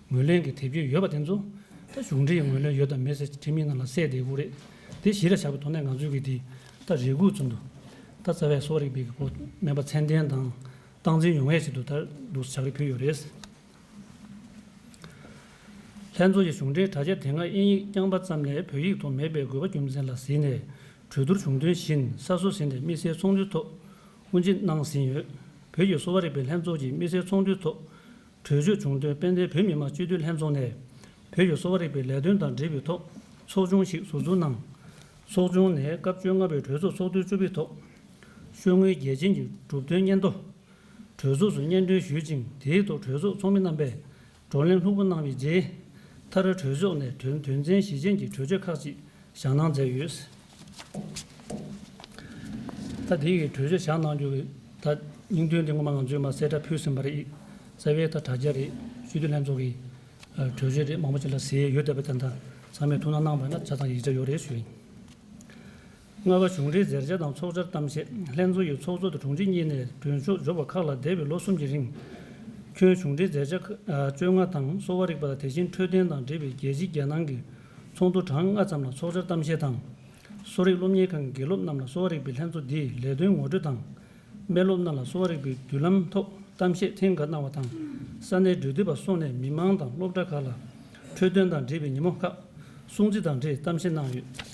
ངོས་ལེན་གྱི་དེབ་སྐྱེལ་ཡོད་པ་དེ་ཚོ་ད་གཞུང་འབྲེལ་ངོས་ལེན་ཡོད་དང་མེད་ཟེར་ཁྲིམས་ཡིག་ནང་ལ་གསལ་བསྡད་ཡོད་རེད། དེ་གཞི་ལ་བཞག་པའི་ཐོག་ནས་ང་ཚོས་ཀྱི་དེ་ད་རེ་སྒུག་ཙམ་དུ་ད་རྩ་བའི་གསོ་བ་རིག་པའི་གི་སྨན་པ་ཚད་ལྡན་དང་སྟངས་འཛིན་ཡོང་ཡས་ཆེད་དུ་ད་འདུག་ཕྱག་བྲིས་ཕུལ་ཡོད་རེད། ལྷན་ཚོགས་ཀྱི་གཞུང་འབྲེལ་དྲ་རྒྱ་དེ་སྔ་དབྱིན་ཡིག་རྐྱང་པ་ཙམ་ལས་བོད་ཡིག་ཐོག་མེད་པའི་དགོས་པ་རྒྱུ་མཚན་ལ་གཟིགས་ནས་གྲོས་བསྡུར་བྱུང་དོན་བཞིན་གསར་བཟོ་ཟིན་ནས་དམིགས་བསལ་ཚོགས་འདུའི་ཐོག་དབུ་འབྱེད་གནང་ཟིན་ཡོད། བོད་ཀྱི་གསོ་བ་རིག་པའི་ལྷན་ཚོགས་ཀྱི་དམིགས་བསལ་ཚོགས་འདུའི་ཐོག་གྲོས་ཆོད་བྱུང་དོན་དཔལ་ལྡན་བོད་མི་མང་སྤྱི་འཐུས་ལྷན་ཚོགས་ནས་བོད་ཀྱི་གསོ་བ་རིག་པའི་ལས་དོན་དང་འབྲེལ་བའི་ཐོག་ཚོགས་ཆུང་ཞིག་ཟུར་འཛུགས་གནང་། ཚོགས་ཆུང་ནས་སྐབས་བཅོ་ལྔ་པའི་གྲོས་ཚོགས་ཚོགས་དུས་བཅུ་པའི་ཐོག་ཤོག་ངོས་རྒྱས་ཆེན་གྱི་གྲུབ་དོན་སྙན་ཐོ་གྲོས་ཚོགས་སུ་སྙན་སྒྲོན་ཞུས་ཅིང་། དེའི་ཐོག་གྲོས་ཚོགས་ཚོགས་མི་རྣམ་པས་བགྲོ་གླེང་ལྷུག་པོ་གནང་བའི་རྗེས། མཐར་གྲོས་ཚོགས་ནས་དོན་དོན་ཚན་བཞི་ཅན་གྱི་གྲོས་ཆོད་ཁག་ཅིག་བཞག་གནང་མཛད་ཡོད། ད་དེ་ཡི་གྲོས་ཆོད་བཞག་གནང་རྒྱུ་གི་ད་སྙིང་དོན་དེ་ངོ་མ་ང་ཚོས་མ་གསལ་བསྒྲགས་ཕུལ་ཟིན་པ་རེད། རྩ་བའི་ད་དྲ་རྒྱ་རེད། སྤྱི་འཐུས་ལྷན་ཚོགས་ཀྱི་ཨ་གྲོས་ཆོད་རེད། མང་པོ་ཅིག་ལ་ཟེར་ཡོད་བསྡད་པ་དེ་འདྲ་ཚང་མས་ཐུགས་སྣང་གནང་བ་ན་ཆ་ཚང་ཡིག་ཆ་ཡོད་རེད་ཞུ་ཡིན། ལྔ་པ། གཞུང་འབྲེལ་མཛད་འཆར་དང་ཚོགས་བཅར་གཏམ་བཤད། ལྷན་ཚོགས་ཀྱི་ཚོགས་གཙོ་དང་དྲུང་ཆེ་གཉིས་ནས་མགྲོན་ཤོག་འབྱོར་བ་ཁག་ལ་འདས་པའི་ལོ་གསུམ་གྱི་རིང་། ཁྱོན་གཞུང་འབྲེལ་མཛད་འཆར་ཁག་བཅོ་ལྔ་དང་གསོ་བ་རིག་པ་དང་དེ་བཞིན་འཕྲོད་བསྟེན་དང་འབྲེལ་བའི་རྒྱལ་སྤྱིའི་རྒྱལ་ནང་གི་ཚོགས་འདུ་གྲངས་ལྔ་ཙམ་ལ་ཚོགས་བཅར་གཏམ་བཤད་དང་། གསོ་རིག་སློབ་གཉེར་ཁང་གི་དགེ་སློབ་རྣམས་ལ་གསོ་བ་རིག་པའི་ལྷན་ཚོགས་འདིའི་ལས་དོན་ངོ་སྤྲོད་དང་། སྨན་སློབ་རྣམས་ལ་གསོ་བ་རིག་པའི་མདུན་ལམ་ཐོག་གཏམ་བཤད་ཐེངས་འགའ་གནང་བ་དང་། ས་གནས་འབྲེལ་མཐུད་པ་སོགས་ནས་མི་མང་དང་སློབ་གྲྭ་ཁག་ལ་འཕྲོད་བསྟེན་དང་འབྲེལ་བའི་ཉིན་མོ་ཁག་སྲུང་བརྩི་དང་འབྲེལ་གཏམ་བཤད་གནང་ཡོད།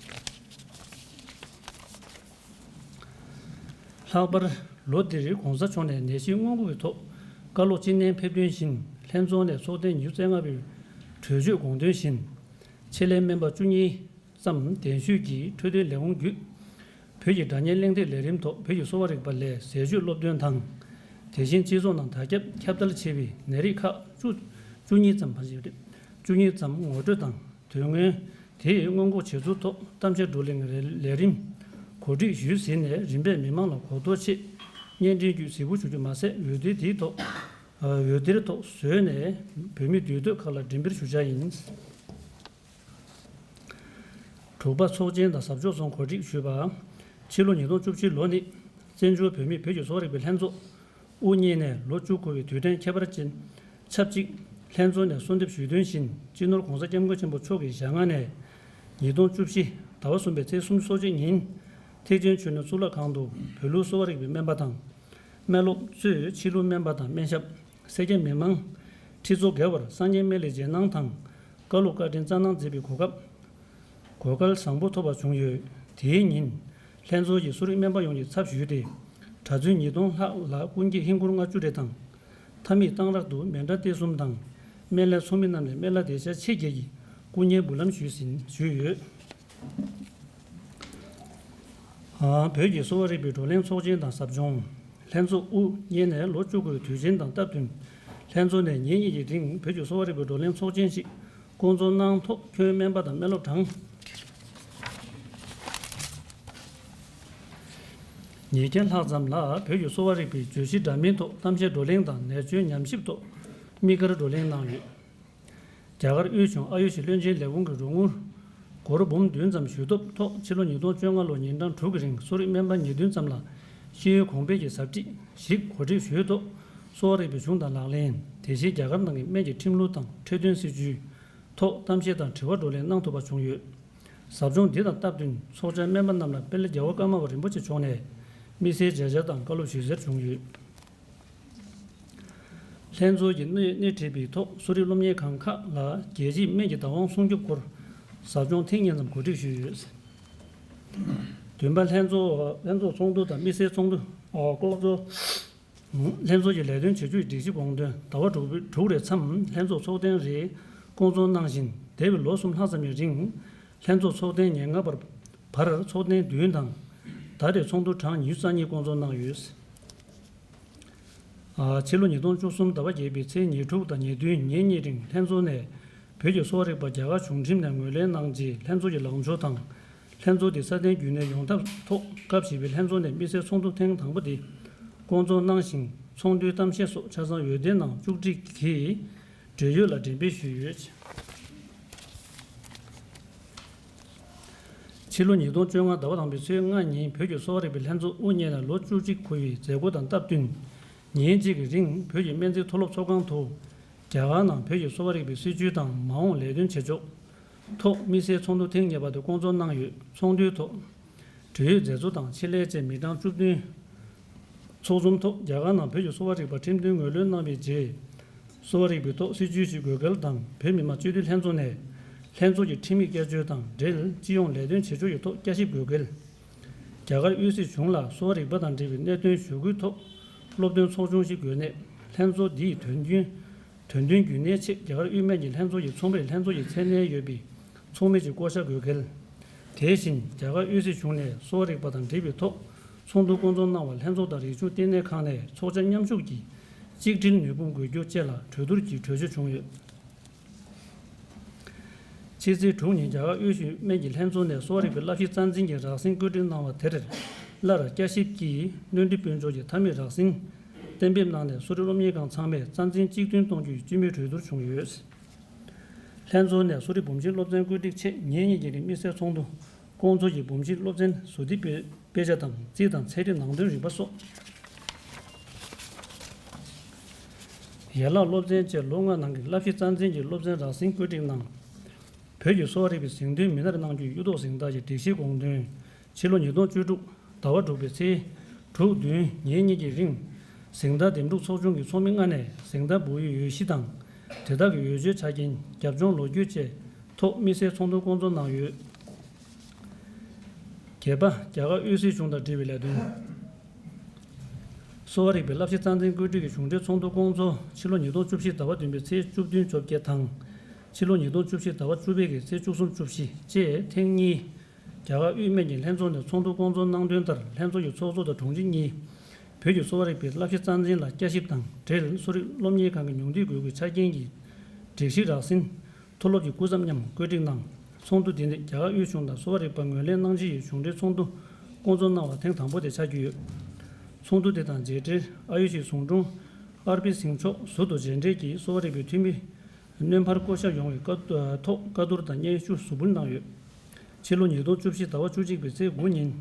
ལྷག་པར་ལོ་འདིར་༸གོང་ས་མཆོག་ནས་ནད་གཞི་སྔོན་འགོག་གི་ཐོག་བཀའ་སློབ་ཅི་ནན་ཕེབས་དོན་བཞིན། ལྷན་ཚོགས་ནས་ཚོགས་ཐེངས་ཉི་ཤུ་རྩ་ལྔ་པའི་གྲོས་ཆོད་དགོངས་དོན་བཞིན། ཆེད་ལས་སྨན་པ་བཅུ་གཉིས་ཙམ་གདན་ཞུས་ཀྱིས་འཕྲོད་བསྟེན་ལས་ཁུངས་བརྒྱུད། བོད་ཀྱི་སྒྲ་སྙན་གླེང་སྟེགས་ལས་རིམ་ཐོག་བོད་ཀྱི་གསོ་བ་རིག་པ་ལས་ཟས་སྤྱོད་སློབ་སྟོན་དང་། དེ་བཞིན་སྤྱི་ཚོགས་ནང་དར་ཁྱབ་ཁྱབ་གདལ་ཆེ་བའི་ནད་རིགས་ཁག་བཅུ་བཅུ་གཉིས་ཙམ་བར་ཞིག་རེད། བཅུ་གཉིས་ཙམ་ངོ་སྤྲོད་དང་། དོན་དངོས་དེ་སྔོན་འགོག་བྱེད་ཚུལ་ཐོག་གཏམ་བཤད་བགྲོ་གླེང་ལས་རིམ་གོ་སྒྲིག་ཞུས་ཟིན་ནས་རིམ་པས་མི་མང་ལ་གོ་རྟོགས་ཆེད་བརྙན་འཕྲིན་བརྒྱུད་གཟིགས་འབུལ་ཞུ་རྒྱུ་མ་ཟད། འོད་སྡེར་དེའི་ཐོག་འོད་སྡེར་ཐོག་བཟོས་ནས་བོད་མི་འདུས་སྡོད་ཁག་ལ་འགྲེམས་སྤེལ་ཞུ་འཆར་ཡིན། དྲུག་པ། ཚོགས་ཆེན་དང་ཟབ་སྦྱོང་སོགས་གོ་སྒྲིག་ཞུས་པ། ཕྱི་ལོ་ཉིས་སྟོང་བཅུ་བཞི་ལོ་ནི་བཙན་བྱོལ་བོད་མིའི་བོད་ཀྱི་གསོ་བ་རིག་པའི་ལྷན་ཚོགས་དབུ་བརྙེས་ནས་ལོ་བཅུ་དགུ་པའི་དུས་དྲན་ཁྱད་པར་ཅན། ཆབས་ཅིག་ལྷན་ཚོགས་ནས་གསོལ་འདེབས་ཞུས་དོན་བཞིན། སྤྱི་ནོར་༸གོང་ས་༸སྐྱབས་མགོན་ཆེན་པོ་མཆོག་གི་ཞལ་སྔ་ནས་ཉིས་སྟོང་བཅུ་བཞི་ཟླ་བ་གསུམ་པའི་ཚེས་སུམ་ཅུ་སོ་གཅིག་ཉིན་ཐེག་ཆེན་ཆོས་གླིང་གཙུག་ལག་ཁང་དུ་བོད་ལུགས་གསོ་བ་རིག་པའི་སྨན་པ་དང་། སྨན་སློབ་གཙོས་ཕྱི་ལུགས་སྨན་པ་དང་སྨན་ཞབས། སེར་སྐྱ་མི་མང་། ཁྲི་ཚོ་བརྒལ་བར་སངས་རྒྱས་སྨན་བླའི་རྗེས་གནང་དང་། བཀའ་སློབ་བཀའ་དྲིན་སྩལ་གནང་མཛད་པའི་གོ་སྐབས། གོ་སྐལ་བཟང་པོ་ཐོབ་པ་བྱུང་ཡོད། དེའི་ཉིན། ལྷན་ཚོགས་ཀྱིས་གསོ་རིག་སྨན་པ་ཡོངས་ཀྱི་ཚབ་ཞུས་ཏེ། གྲྭ་བཙུན་ཉིས་སྟོང་ལྷག་ལ་ཀུན་སྐྱེད་ཧིན་སྒོར་ལྔ་བཅུ་རེ་དང་། ཐ་མིག་གཏང་རག་ཏུ་མེ་འདྲ་སྟེར་གསུམ་དང་། སྨན་བླའི་ཚོགས་མི་རྣམས་ནས་སྨན་བླ་དེ་ཤ་ཆེད་བརྒྱད་ཀྱི་སྐུ་བརྙན་འབུལ་ལམ་ཞུས་ཟིན་ཞུས་ཡོད། བོད་ཀྱི་གསོ་བ་རིག་པའི་བགྲོ་གླེང་ཚོགས་ཆེན་དང་ཟབ་སྦྱོང་། ལྷན་ཚོགས་དབུ་བརྙེས་ནས་ལོ་བཅུ་དགུའི་དུས་ཆེན་དང་སྟབས་བསྟུན། ལྷན་ཚོགས་ནས་ཉིན་གཉིས་ཀྱི་རིང་བོད་ཀྱི་གསོ་བ་རིག་པའི་བགྲོ་གླེང་ཚོགས་ཆེན་ཞིག་བསྐོང་ཚོགས་གནང་ཐོག་ཁྱོན་སྨན་པ་དང་སྨན་སློབ་གྲངས་ཉིས་བརྒྱ་ལྷག་ཙམ་ལ་བོད་ཀྱི་གསོ་བ་རིག་པའི་བརྗོད་གཞི་འདྲ་མིན་ཐོག་གཏམ་བཤད་བགྲོ་གླེང་དང་ནད་བཅོས་ཉམས་ཞིབ་ཐོག་དམིགས་བཀར་བགྲོ་གླེང་གནང་ཡོད། རྒྱ་གར་དབུས་གཞུང་ཨ་ཡུ་ཤི་བློན་ཆེན་ལས་ཁུངས་ཀྱི་རོགས་དངུལ་སྒོར་འབུམ་བདུན་ཙམ་ཞུ་གཏུག་ཐོག་ཕྱི་ལོ་ཉིས་སྟོང་བཅོ་ལྔ་ལོར་ཉིན་གྲངས་དྲུག་གི་རིང་གསོ་རིག་སྨན་པ་ཉིས་བདུན་ཙམ་ལ་ཤེས་ཡོན་གོང་འཕེལ་གྱི་ཟབ་ཁྲིད་ཞིག་གོ་སྒྲིག་ཞུས་ཐོག་གསོ་བ་རིག་པའི་གཞུང་དང་ལག་ལེན། དེ་བཞིན་རྒྱ་གར་ནང་གི་སྨན་གྱི་ཁྲིམས་ལུགས་དང་འཕྲོད་བསྟེན་སྲིད་བྱུས་ཐོག་གཏམ་བཤད་དང་དྲི་བ་བགྲོ་གླེང་གནང་ཐུབ་པ་བྱུང་ཡོད། ཟབ་སྦྱོང་འདི་དང་སྟབས་བསྟུན་ཚོགས་བཅར་སྨན་པ་རྣམས་ལ་དཔལ་ལྡན་རྒྱལ་བ་ཀརྨ་པ་རིན་པོ་ཆེ་མཆོག་ནས་དམིགས་བསལ་མཇལ་བཅར་དང་བཀའ་སློབ་ཞུ་སར་བྱུང་ཡོད། ལྷན་ཚོགས་ཀྱིས་སྣེ་སྣེ་ཁྲིད་པའི་ཐོག་གསོ་རིག་སློབ་གཉེར་ཁང་ཁག་ལ་རྒྱལ་སྤྱིའི་སྨན་གྱི་བདག་དབང་སྲུང་སྐྱོབ་སྐོར་ཟབ་སྦྱོང་ཐེངས་གཉིས་ཙམ་གོ་སྒྲིག་ཞུས་ཡོད། བདུན་པ། ལྷན་ཚོགས་ལྷན་ཚོགས་ཚོགས་འདུ་དང་དམིགས་བསལ་ཚོགས་འདུ་ཨོ་སྐོང་ཚོགས། ལྷན་ཚོགས་ཀྱི་ལས་དོན་བྱེད་ཕྱོགས་ཀྱི་སྒྲིག་གཞི་དགོངས་དོན་ཟླ་བ་དྲུག་དྲུག་རེའི་མཚམས་ལྷན་ཚོགས་ཚོགས་ཐེངས་རེ་སྐོང་ཚོགས་གནང་བཞིན། འདས་པའི་ལོ་གསུམ་ལྷག་ཙམ་གྱི་རིང་ལྷན་ཚོགས་ཚོགས་ཐེངས་ཉེར་ལྔ་པར་བར་ཚོགས་ཐེངས་བདུན་དང་། ད་རེས་ཚོགས་འདུ་གྲངས་ཉི་ཤུ་རྩ་གཉིས་སྐོང་ཚོགས་གནང་ཡོད། ཨ། ཕྱི་ལོ་ཉིས་སྟོང་བཅུ་གསུམ་ཟླ་བ་བརྒྱད་པའི་ཚེས་ཉེར་དྲུག་དང་ཉེར་བདུན་ཉིན་གཉིས་རིང་ལྷན་ཚོགས་ནས་བོད་ཀྱི་གསོ་བ་རིག་པ་རྒྱ་གར་གཞུང་ཁྲིམས་ནས་ངོས་ལེན་གནང་རྗེས་ལྷན་ཚོགས་ཀྱི་ལངས་ཕྱོགས་དང་། ལྷན་ཚོགས་དེ་སྲ་བརྟན་རྒྱུན་གནས་ཡོང་ཐབས་ཐོག་སྐབས་བཞི་པའི་ལྷན་ཚོགས་ནས་དམིགས་བསལ་ཚོགས་འདུ་ཐེངས་དང་པོ་དེ་སྐོང་ཚོགས་གནང་ཞིང་། ཚོགས་འདུའི་གཏམ་བཤད་སོགས་ཆ་ཚང་འོད་སྡེར་ནང་བཅུག་སྒྲིག་གིས་འབྲེལ་ཡོད་ལ་འགྲེམས་སྤེལ་ཞུས་ཡོད། ཕྱི་ལོ་ཉིས་སྟོང་བཅོ་ལྔ་ཟླ་བ་དང་པོའི་ཚེས་ལྔ་ཉིན་བོད་ཀྱི་གསོ་བ་རིག་པའི་ལྷན་ཚོགས་དབུ་བརྙེས་ནས་ལོ་བཅུ་གཅིག་འཁོར་བའི་མཛད་སྒོ་དང་སྟབས་བསྟུན། ཉིན་གཅིག་གི་རིང་བོད་ཀྱི་སྨན་རྩིས་མཐོ་སློབ་ཚོགས་ཁང་དུ་རྒྱ་གར་ནང་བོད་ཀྱི་གསོ་བ་རིག་པའི་སྲིད་བྱུས་དང་མ་འོངས་ལས་དོན་བྱེད་ཕྱོགས་ཐོག་དམིགས་བསལ་ཚོགས་འདུ་ཐེངས་གཉིས་པ་དེ་སྐོང་ཚོགས་གནང་ཡོད། ཚོགས་འདུའི་ཐོག་འབྲེལ་ཡོད་མཛད་གཙོ་དང་ཆེད་ལས་བཅས་མི་གྲངས་བཅུ་བདུན། ཚོགས་འཛོམས་ཐོག་རྒྱ་གར་ནང་བོད་ཀྱི་གསོ་བ་རིག་པ་ཁྲིམས་མཐུན་ངོས་ལེན་གནང་བའི་རྗེས། གསོ་བ་རིག་པའི་ཐོག་སྲིད་བྱུས་ཤིག་དགོས་གལ་དང་། བོད་མི་མང་སྤྱི་འཐུས་ལྷན་ཚོགས་ནས་ལྷན་ཚོགས་ཀྱི་ཁྲིམས་ཡིག་བསྐྱར་བཅོས་དང་འབྲེལ་སྤྱི་ཡོངས་ལས་དོན་བྱེད་ཕྱོགས་ཀྱི་ཐོག་བསྐྱར་ཞིབ་དགོས་གལ། རྒྱ་གར་དབུས་སྲིད་གཞུང་ལ་གསོ་བ་རིག་པ་དང་འབྲེལ་བའི་གནད་དོན་ཞུ་སྐུལ་ཐོག་སློབ་སྟོན་ཚོགས་ཆུང་ཞིག་དགོས་གནད། ལྷན་ཚོགས་འདིའི་དོན་རྒྱུན། དོན་མཐུན་རྒྱུན་གནས་ཆེད་རྒྱ་གར་དབུས་སྨན་གྱི་ལྷན་ཚོགས་ཀྱི་ཚོགས་མིར་ལྷན་ཚོགས་ཀྱི་མཚན་གནས་ཡོད་པའི་ཚོགས་མི་གཅིག་བསྐོ་བཞག་དགོས་གལ། དེ་བཞིན་རྒྱ་གར་དབུས་སྲིད་གཞུང་ནས་གསོ་བ་རིག་པ་དང་འབྲེལ་བའི་ཐོག་ཚོགས་འདུ་སྐོང་ཚོགས་གནང་བར་ལྷན་ཚོགས་དང་རིག་གཞུང་ལྟེ་གནས་ཁང་ནས་ཚོགས་བཅར་མཉམ་ཞུགས་ཀྱིས་གཅིག་སྒྲིལ་ནུས་ཁུངས་དགོས་རྒྱུ་བཅས་ལ་གྲོས་བསྡུར་གྱིས་གྲོས་ཆོད་བྱུང་ཡོད། ཕྱི་ཚེས་དྲུག་ཉིན་རྒྱ་གར་དབུས་གཞུང་སྨན་གྱི་ལྷན་ཚོགས་ནས་གསོ་བ་རིག་པའི་བསླབ་གཞི་རྩ་འཛིན་གྱི་རགས་ཟིན་བཀོད་སྒྲིག་གནང་བ་དེར་སླར་བསྐྱར་ཞིབ་ཀྱིས་བློ་འདྲི་དཔོན་འབྱོར་གྱི་མཐའ་མའི་རགས་ཟིན་ གཏན་འབེབས་གནང་ནས་གསོ་རིག་སློབ་གཉེར་ཁང་ཚང་མས་རྩ་འཛིན་གཅིག་མཐུན་གཏོང་རྒྱུའི་སྤྱི་མོས་གྲོས་བསྡུར་བྱུང་ཡོད། ལྷན་ཚོགས་ནས་གསོ་རིག་འབུམ་སྦྱིན་སློབ་ཚན་བཀོད་སྒྲིག་ཆེད་ཉིན་གཉིས་ཀྱི་རིང་དམིགས་བསལ་ཚོགས་འདུ་སྐོང་ཚོགས་ཀྱིས་འབུམ་སྦྱིན་སློབ་ཚན་ཟུར་བསྡུའི་དཔེ་དཔེ་ཆ་དང་རྩིས་དང་ཚན་རིག་ནང་དོན་རིག་པ་སོགས། ཡན་ལག་སློབ་ཚན་བཅས་ལོ་ལྔ་ནང་གི་བསླབ་གཞི་རྩ་འཛིན་གྱི་སློབ་ཚན་རགས་ཟིན་བཀོད་སྒྲིག་གནང་། བོད་ཀྱི་གསོ་བ་རིག་པའི་གཟེངས་ཐོན་མི་སྣར་གནང་རྒྱུའི་གཡུ་ཐོག་གཟེངས་རྟགས་ཀྱི་སྒྲིག་གཞིའི་དགོངས་དོན། ཕྱི་ལོ་ཉིས་སྟོང་བཅུ་དྲུག་ཟླ་བ་དྲུག་པའི་ཚེས་དྲུག་བདུན་ཉིན་གཉིས་ཀྱི་རིང་གཟེངས་རྟགས་འདེམས་སྒྲུག་ཚོགས་ཆུང་གི་ཚོགས་མི་ལྔ་ནས་གཟེངས་རྟགས་འབུལ་ཡུལ་འོས་གཞི་དང་། དེ་དག་གི་འོས་ཆོས་ཆ་རྐྱེན། རྒྱབ་ལྗོངས་ལོ་རྒྱུས་བཅས་ཐོག་དམིགས་བསལ་ཚོགས་འདུ་སྐོང་ཚོགས་གནང་ཡོད། བརྒྱད་པ། རྒྱ་གར་དབུས་སྲིད་གཞུང་དང་འབྲེལ་བའི་ལས་དོན། གསོ་བ་རིག་པའི་བསླབ་གཞི་རྩ་འཛིན་བཀོད་སྒྲིག་གི་གཞུང་འབྲེལ་ཚོགས་འདུ་སྐོང་ཚོགས་ཕྱི་ལོ་ཉིས་སྟོང་བཅུ་བཞི་ཟླ་བ་བདུན་པའི་ཚེས་བཅུ་བདུན་བཅོ་བརྒྱད་དང་། ཕྱི་ལོ་ཉིས་སྟོང་བཅུ་བཞི་ཟླ་བ་བཅུ་པའི་གི་ཚེས་བཅུ་གསུམ་བཅུ་བཞི་བཅས་ཐེངས་གཉིས། རྒྱ་གར་དབུས་སྨད་ཀྱི་ལྷན་ཚོགས་ནས་ཚོགས་འདུ་སྐོང་ཚོགས་གནང་དོན་ལྟར། ལྷན་ཚོགས་ཀྱི་ཚོགས་གཙོ་དང་དྲུང་ཆེ་གཉིས་བོད་ཀྱི་གསོ་བ་རིག་པའི་བསླབ་གཞི་རྩ་འཛིན་ལ་བསྐྱར་ཞིབ་དང་འབྲེལ། གསོ་རིག་སློབ་གཉེར་ཁང་གི་ཉུང་བསྡུས་དགོས་མཁོའི་ཆ་རྐྱེན་གྱི་སྒྲིག་གཞི་རགས་ཟིན། མཐོ་སློབ་ཀྱི་སྐུ་ཚབ་མཉམ་བཀོད་སྒྲིག་གནང་། ཚོགས་འདུ་འདི་ནི་རྒྱ་གར་དབུས་གཞུང་དང་གསོ་བ་རིག་པ་ངོས་ལེན་གནང་ཆེད་ཡོད་གཞུང་འབྲེལ་ཚོགས་འདུ་སྐོང་ཚོགས་གནང་བ་ཐེངས་དང་པོ་དེ་ཆགས་ཀྱི་ཡོད། ཚོགས་འདུ་དེ་དང་མཇལ་འཕྲད་ཨ་ཡུ་ཤི་ཟུང་དྲུང་ཨར་པི་སིང་མཆོག་ཟུར་དུ་མཇལ་འཕྲད་ཀྱིས་གསོ་བ་རིག་པའི་འཐུས་མི་སྣོན་ཕར་བསྐོ་གཞག་ཡོང་བའི་བཀའ་ཐོག་བཀའ་བསྡུར་དང་སྙན་ཞུ་ཟུར་འབུལ་གནང་ཡོད། ཕྱི་ལོ་ཉིས་སྟོང་བཅུ་བཞི་ཟླ་བ་བཅུ་གཅིག་པའི་ཚེས་དགུ་ཉིན།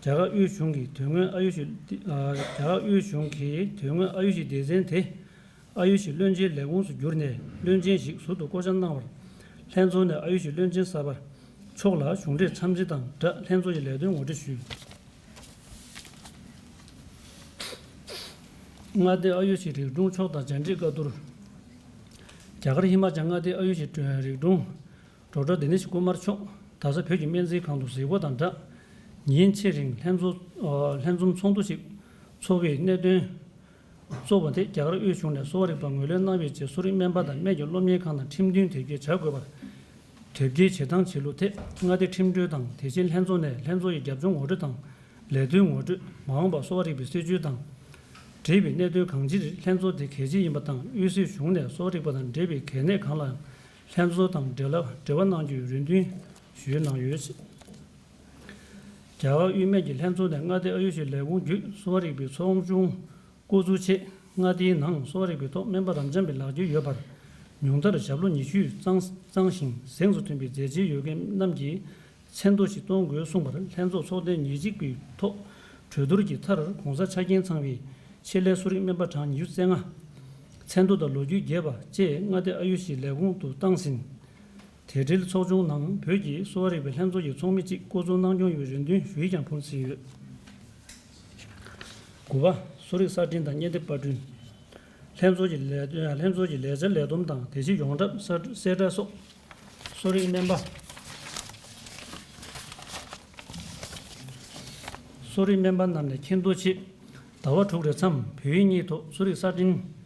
རྒྱ་གར་དབུས་གཞུང་གིས་དོན་དངོས་ཨ་ཡུ་ཤི། རྒྱ་གར་དབུས་གཞུང་གིས་དོན་དངོས་ཨ་ཡུ་ཤི་སྡེ་ཚན་དེ། ཨ་ཡུ་ཤི་བློན་ཆེན་ལས་ཁུངས་སུ་བསྒྱུར་ནས་བློན་ཆེན་ཞིག་ཟུར་དུ་བསྐོ་གཞག་གནང་བར། ལྷན་ཚོགས་ནས་ཨ་ཡུ་ཤི་བློན་ཆེན་གསར་པ་མཆོག་ལ་གཞུང་འབྲེལ་འཚམས་འདྲི་དང་སྦྲགས་ལྷན་ཚོགས་ཀྱི་ལས་དོན་ངོ་སྤྲོད་ཞུས། མངའ་སྡེ་ཨ་ཡུ་ཤི་རིག་དྲུང་མཆོག་དང་མཇལ་འཕྲད་བཀའ་བསྡུར། རྒྱ་གར་ཧི་མ་ཅལ་མངའ་སྡེ་ཨ་ཡུ་ཤི་རིག་དྲུང་ཌོག་ཊར་དེ་ནི་ཤི་ཀུ་མར་མཆོག་ད་ཆ་བོད་ཀྱི་སྨན་རྩིས་ཁང་དུ་གཟིགས་སྐོར་དང་སྦྲགས། ཉིན་ཕྱེད་རིང་ལྷན་ཚོགས། ལྷན་འཛོམས་ཚོགས་འདུ་ཞིག་འཚོགས་པའི་གནད་དོན། གཙོ་བོ་དེ་རྒྱ་གར་དབུས་གཞུང་ནས་གསོ་བ་རིག་པ་ངོས་ལེན་གནང་བའི་རྗེས་སུ་རིགས་སྨན་པ་དང་སྨན་གྱི་སློབ་གཉེར་ཁང་དང་ཁྲིམས་མཐུན་དེབ་སྐྱེལ་བྱ་དགོས་པར། དེབ་སྐྱེལ་བྱེད་སྟངས་བྱེད་ལུགས་ཐད་མངའ་སྡེ་ཁྲིམས་དྲུང་དང་དེ་བཞིན་ལྷན་ཚོགས་ནས་ལྷན་ཚོགས་ཀྱི་རྒྱབ་ལྗོངས་ངོ་སྤྲོད་དང་ལས་དོན་ངོ་སྤྲོད། མ་འོངས་པར་གསོ་བ་རིག་པའི་སྲིད་བྱུས་དང་འབྲེལ་བའི་གནད་དོན་གང་ཅིར་ལྷན་ཚོགས་དེ་གལ་ཆེ་ཡིན་པ་དང་། དབུས་སྲིད་གཞུང་ནས་གསོ་བ་རིག་པ་དང་འབྲེལ་བའི་གལ་གནད་གང་ལའང་ལྷན་ཚོགས་དང་འབྲེལ་བ་འབྲེལ་བ་གནང་རྒྱུའི་རེ་འདུན་ཞུས་གནང་ཡོད། རྒྱ་གར་དབུས་སྨད་ཀྱི་ལྷན་ཚོགས་ནས་མངའ་སྡེ་ཨ་ཡུ་ཤི་ལས་ཁུངས་བརྒྱུད་གསོ་བ་རིག་པའི་ཚོགས་ཆུང་བསྐོ་ཚུགས་ཆེད་མངའ་སྡེའི་ནང་གསོ་བ་རིག་པའི་ཐོག་སྨན་པ་རབ་འབྱམས་པའི་ལག་འཁྱེར་ཡོད་པར། ཉུང་མཐར་ཞབས་ལོ་ཉི་ཤུ་གཙང་གཙང་ཞིང་གཟེངས་སུ་ཐོན་པའི་མཛད་རྗེས་ཡོད་མཁན་རྣམས་ཀྱི་མཚན་ཐོ་ཞིག་གཏོང་དགོས་གསུངས་པར། ལྷན་ཚོགས་ཚོགས་ཐེངས་ཉེར་གཅིག་པའི་ཐོག་གྲོས་བསྡུར་གྱི་མཐར། གོང་ས་ཆ་རྐྱེན་ཚང་བའི་ཆེད་ལས་གསོ་རིག་སྨན་པ་གྲངས་ཉི་ཤུ་རྩ་ལྔ། མཚན་ཐོ་དང་ལོ་རྒྱུས་རྒྱས་པ་བཅས་མངའ་སྡེ་ཨ་ཡུ་ཤི་ལས་ཁུངས་དུ་བཏང་ཟིན། དེ་འབྲེལ་ཚོགས་ཆུང་ནང་བོད་ཀྱི་གསོ་བ་རིག་པའི་ལྷན་ཚོགས་ཀྱི་ཚོགས་མི་གཅིག་བསྐོ་ཚོགས་གནང་སྐྱོང་ཡོད་པའི་རེ་འདུན་ཞུ་ཡིག་ཀྱང་ཕུལ་ཟིན་ཡོད། དགུ་པ། གསོ་རིག་གསར་སྐྲུན་དང་བརྙན་དེབ་པར་སྐྲུན། ལྷན་ཚོགས་ཀྱི་ལས་ལྷན་ཚོགས་ཀྱི་ལས་འཆར་ལས་བསྡོམས་དང་དེ་བཞིན་ཡོངས་གྲགས་གསལ་བསྒྲགས་སོགས། གསོ་རིག་སྨན་པ། གསོ་རིག་སྨན་པ་རྣམས་ནས་མཁྱེན་རྟོགས་ཆེད། ཟླ་བ་དྲུག་རེའི་མཚམས་བོད་ཡིག་གཉིས་ཐོག་གསོ་རིག་གསར་སྐྲུན།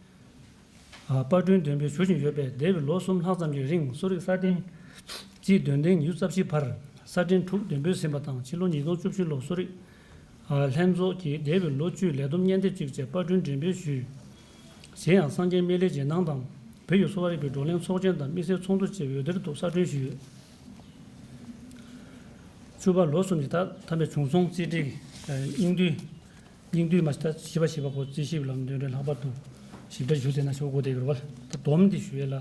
པར་སྐྲུན་འདོན་སྤེལ་ཞུ་བཞིན་ཡོད་པས། འདས་པའི་ལོ་གསུམ་ལྷག་ཙམ་གྱི་རིང་གསོ་རིག་གསར་སྐྲུན་རྩིས་འདོན་ཐེངས་ཉི་ཤུ་རྩ་བཞི་བར་གསར་སྐྲུན་དྲུག་འདོན་སྤེལ་ཟིན་པ་དང་། ཕྱི་ལོ་ཉིས་སྟོང་བཅུ་བཞི་ལོར་གསོ་རིག་ལྷན་ཚོགས་ཀྱིས་འདས་པའི་ལོ་བཅུའི་ལས་བསྡོམས་བརྙན་དེབ་གཅིག་བཅས་པར་སྐྲུན་འགྲེམས་སྤེལ་ཞུས། གཞན་ཡང་སངས་རྒྱས་སྨན་བླའི་རྗེས་གནང་དང་། བོད་ཀྱི་གསོ་བ་རིག་པའི་བགྲོ་གླེང་ཚོགས་ཆེན་དང་དམིགས་བསལ་ཚོགས་འདུ་བཅས་འོད་སྡེར་དུ་གསར་སྐྲུན་ཞུས་ཡོད། བཅུ་པ། ལོ་གསུམ་གྱི་ཟླ་མཐའ་མའི་བྱུང་སོང་རྩིས་སྤྲོད་ཀྱི་སྙིང་བསྡུས། སྙིང་བསྡུས་མ་ཞིག་ད་བཞི་པ་བཞི་པ་སྐོར་རྩིས་ཞིབ་ལམ་འདོན་འདྲའི་ལྷག་པར་དུ་ཞིབ་ཕྲ་ཞུ་ཟེར་ན་ཞུ་དགོས་དེ་ཡོད་རེད་བ། ད་སྡོམ་འདི་ཞུ་ཡས་ལ།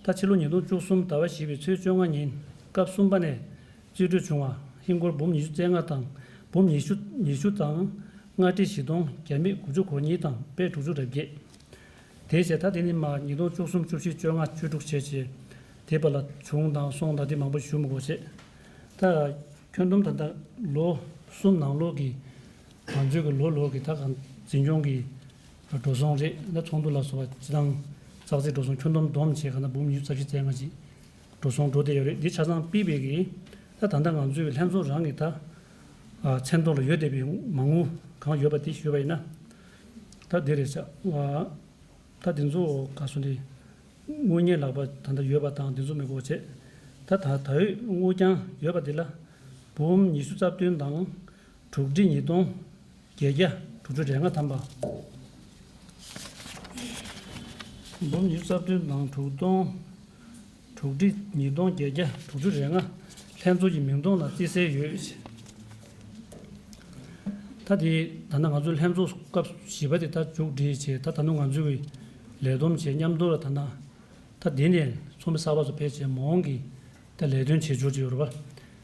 ད་ཕྱི་ལོ་ཉིས་སྟོང་བཅུ་གསུམ་ཟླ་བ་བཞི་པའི་ཚེས་བཅོ་ལྔ་ཉིན་སྐབས་གསུམ་པ་ནས་རྩིས་སྤྲོད་བྱུང་བ་ཧིན་སྒོར་འབུམ་ཉི་ཤུ་རྩ་ལྔ་དང་འབུམ་ཉི་ཤུ་ཉི་ཤུ་དང་ལྔ་ཁྲི་བཞི་སྟོང་བརྒྱ་མེད་དགུ་བཅུ་གོ་གཉིས་དང་པད་དྲུག་ཅུ་རེ་བརྒྱད། དེ་བྱས་ད་དེ་ནི་མ་ཉིས་སྟོང་བཅུ་གསུམ་བཅུ་བཞི་བཅོ་ལྔ་བཅུ་དྲུག་བྱས་བྱས་དེ་བར་ལ་བྱུང་དང་སོང་དང་དེ་མང་པོ་ཞུ་མི་དགོས་བྱས། ད་ཁྱོན་བསྡོམས་ད་ལྟ་ལོ་གསུམ་ནང་ལོགས་ཀྱི་ང་ཚོའི་གི་ལོ་ལོ་གི་ད་གང་འཛིན་སྐྱོང་གི་འགྲོ་སོང་རེད། ད་ཚོགས་འདུ་ལ་སོགས་པ་སྤྱི་བཏང་ཙག་ཙིག་འགྲོ་སོང་ཁྱོན་བསྡོམས་བསྡོམས་བྱས་ག་ན་འབུམ་ཉི་ཤུ་རྩ་བཞི་རྩ་ལྔ་ཅིག་འགྲོ་སོང་འགྲོ་བསྡད་ཡོད་རེད། འདི་ཆ་ཚང་ཕུད་པའི་གི་ད་ད་ལྟ་ང་ཚོའི་གི་ལྷན་ཚོགས་རང་གི་ད་མཚན་ཐོ་ལ་ཡོད་བསྡད་པའི་མ་དངུལ་གང་ཡོད་པ་དེ་ཞུས་པ་ཡིན་ན། ད་འདི་རེད་ཤག་ད་འདི་ཚོ་ག་སོ་འདི། དངུལ་གཉེར་ལག་པ་ད་ལྟ་ཡོད་པ་དང་འདི་ཚོ་མི་དགོས་བྱས། ད་ད་ད་ཡོད་དངུལ་རྐྱང་ཡོད་པ་འདི་ལ་འབུམ་ཉི་ཤུ་རྩ་བདུན་དང་དྲུག་ཁྲི་ཉིས་སྟོང་བརྒྱད་བརྒྱ་དྲུག་ཅུ་རེ་ལྔ་ཐམ་པ། འབུམ་ཉི་ཤུ་རྩ་བདུན་དང་དྲུག་སྟོང་དྲུག་ཁྲི་ཉིས་སྟོང་བརྒྱད་བརྒྱ་དྲུག་ཅུ་རེ་ལྔ་ལྷན་ཚོགས་ཀྱི་མིང་ཐོག་ལ་བརྩི་སྲོལ་ཡོད། ད་དེ་ད་ལྟ་ང་ཚོའི་ལྷན་ཚོགས་སྐབས་བཞི་པ་དེ་ད་མཇུག་སྒྲིལ་བྱས། ད་ད་དུང་ང་ཚོའི་ལས་བསྡོམས་བྱས། མཉམ་དུ་ལ་ད་ལྟ་ད་འདི་ནས་ཚོགས་མི་གསར་པ་ཚོ་ཕེབས་བྱས་མ་འོངས་ཀྱི་ད་ལས་དོན་བྱེད་ཕྱོགས་ཅིག་ཡོད་རེད་པ།